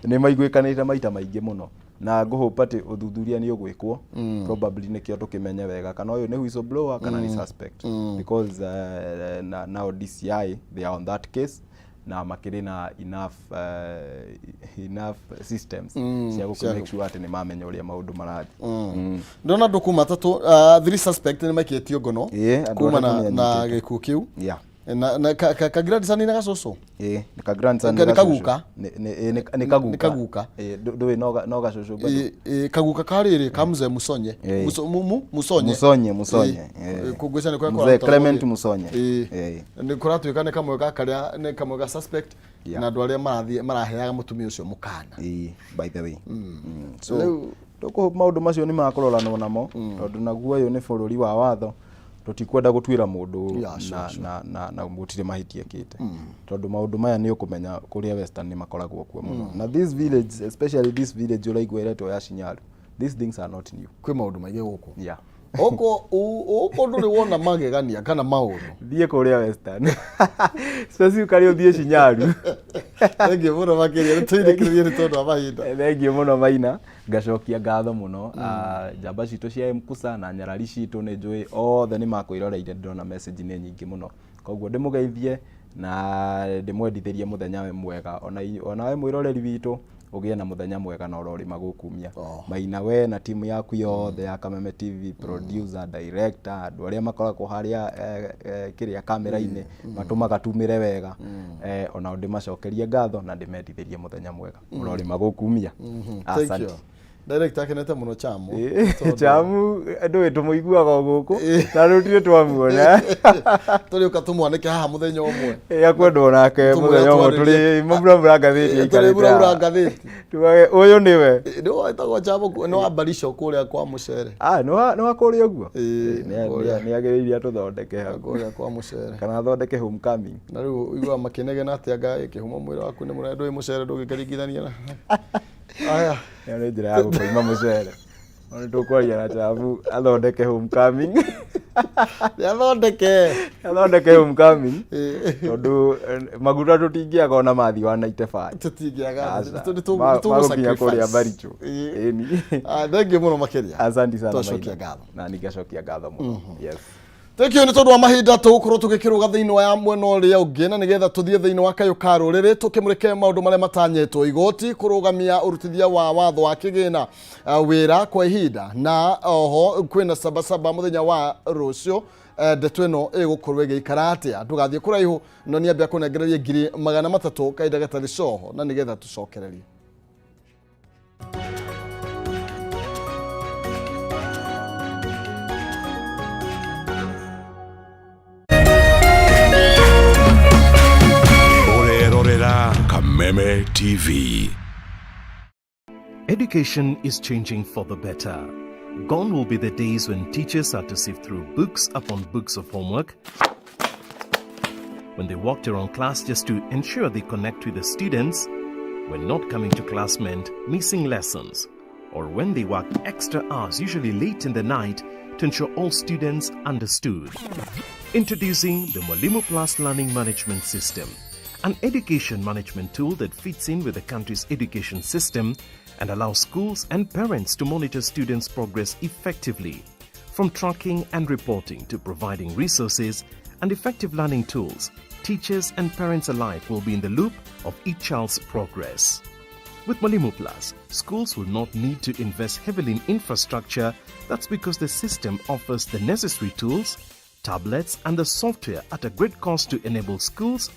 nĩ maiguĩkanĩte maita maingĩ mũno, na ngũhope atĩ ũthuthuria nĩ ũgwĩkwo, probably nĩkĩo tũkĩmenye wega kana ũyũ nĩ whistleblower kana nĩ suspect, because now DCI, they are on that case na makĩrĩ na enough systems cia gũkĩ make sure atĩ nĩ mamenya ũrĩa maũndũ marathiĩ. Ndona andũ kuma atatũ, three suspect nĩ maikĩtio ngono Ĩĩ, andũ kuma atatũ na, nĩ na anyitĩtwo. gĩkuũ kĩu. Yeah. Na ka grandson na gacũcũ. Ĩĩ, nĩ ka grandson. Nĩ Gacũcũ. kaguka? Nĩ kaguka. Nĩ kaguka. Ĩĩ, ndũĩ no gacũcũ bado. Ĩ, ĩ, kaguka karĩrĩ ka mzee Musonye. Ĩĩ. Musonye. Musonye, Musonye. Ĩĩ. Ĩĩ. Kũngwĩcia nĩ kũrĩa Mzee kũrarutagwo Clement wĩra. Musonye. Ĩĩ. Ĩĩ. Nĩ kũratuĩka nĩ kamwe ga karĩa nĩ kamwe ga suspect na andũ arĩa marathiĩ maraheaga mũtumia ũcio mũkana. Ĩĩ, by the way. So Rĩu- tũkũhope maũndũ macio nĩ makũroranwo namo, tondũ naguo ũyũ nĩ bũrũri wa watho, tũtikwenda gũtuĩra mũndũ Yeah, sure, na, na gũtirĩ mahĩtia ekĩte, tondũ maũndũ maya nĩ ũkũmenya kũrĩa Western nĩ makoragwo kuo mũno, na this village, especially this village ũraigua ĩretwo ya Shinyalu, these things are not new. Kwĩ maũndũ maingĩ gũkũ. Yeah. Gũkũ ndũrĩ wona magegania kana maũndũ. Thiĩ kũrĩa Western, specifically ũthiĩ Shinyalu. Thengiũ mũno makĩria, nĩ tũinĩkĩrĩrie nĩ tondũ wa mahinda. Thengiũ mũno Maina, ngacokia ngatho mũno. Ah, njamba citũ cia Mkusa na nyarari citũ, nĩ njũĩ othe nĩ makwĩroreire, ndĩrona message nĩ nyingĩ mũno, koguo ndĩmũgeithie na ndĩmwendithĩrie mũthenya mwega, ona onawe mwĩroreri witũ ũgĩe na mũthenya mwega na ũrorĩma gũkumia. Oh. Maina, we na timu yaku yothe ya Kameme TV, producer, director, andũ arĩa makoragwo harĩa kĩrĩa kamera-inĩ matũmaga tumĩre wega, onao ndĩmacokerie ngatho na ndĩmendithĩrie mũthenya mwega, ũrorĩma gũkumia. Thank Asante. you. Director akenete mũno Chamo. Chamu ndũĩ tũmũiguaga o gũkũ na rũtirĩ twamuona. Tũrĩũka tũmwanĩke haha mũthenya ũmwe. Akwendwo nake Tũmwĩre mũthenya ũmwe. atwarĩrie. Tũrĩ mũburamura ngathĩti. Tũrĩ mũramura ngathĩti. Tugage ũyũ nĩwe. Nĩ wetagwo Chamo, nĩ wa Barisho kũrĩa kwa mũcere. Ah, nĩ wa kũrĩa ũguo. Ĩĩ, kũrĩa. Nĩ agĩrĩire atũthondeke hau. Kũrĩa kwa mũcere. Kana athondeke homecoming. Na rĩu ũiguaga makĩnegena atĩ anga kĩhumo mwĩrĩ waku nĩ mũnene, ndũĩ mũcere ndũngĩkaringithania na aya. Ĩyo nĩ njĩra ya gũkũima mũcere. No nĩ tũkwaria na Chamu athondeke homecoming. Nĩ athondeke. Athondeke homecoming. Ĩĩ. Tondũ maguta tũtingĩaga ona mathi wa 95. Tũtingĩaga. Aca. Magũkinya kũrĩa Baricho. Ĩni. Thengiũ mũno makĩria. Asante sana. Twacokia Maina. ngatho. Na ningacokia ngatho mũno. Yes. Thank you nĩ tondũ wa mahinda, tũgũkorwo tũgĩkĩrũga thĩinĩ wa mwena ũrĩa ũngĩ na nĩgetha tũthiĩ thĩinĩ wa kayũ ka rũrĩrĩ tũkĩmũrĩke maũndũ marĩa matanyĩtwo igoti kũrũgamia ũrutithia wa watho wa kĩgĩna wĩra kwa ihinda, na oho kwĩna sabasaba mũthenya wa rũciũ. Ndeto ĩno ĩgũkorwo ĩgĩikara atĩa? Ndũgathiĩ kũraihu, no nĩambia kũnengereria 300,000 kahinda gatarĩ coho na nĩgetha tũcokererie. Ũrerorera Kameme TV. Education is changing for the better. Gone will be the days when teachers had to sift through books upon books of homework, when they walked around class just to ensure they connect with the students, when not coming to class meant missing lessons, or when they worked extra hours, usually late in the night, to ensure all students understood. Introducing the Mwalimu Plus Learning Management System, an education management tool that fits in with the country's education system and allows schools and parents to monitor students' progress effectively. From tracking and reporting to providing resources and effective learning tools, teachers and parents alike will be in the loop of each child's progress. With Mwalimu Plus, schools will not need to invest heavily in infrastructure. That's because the system offers the necessary tools, tablets, and the software at a great cost to enable schools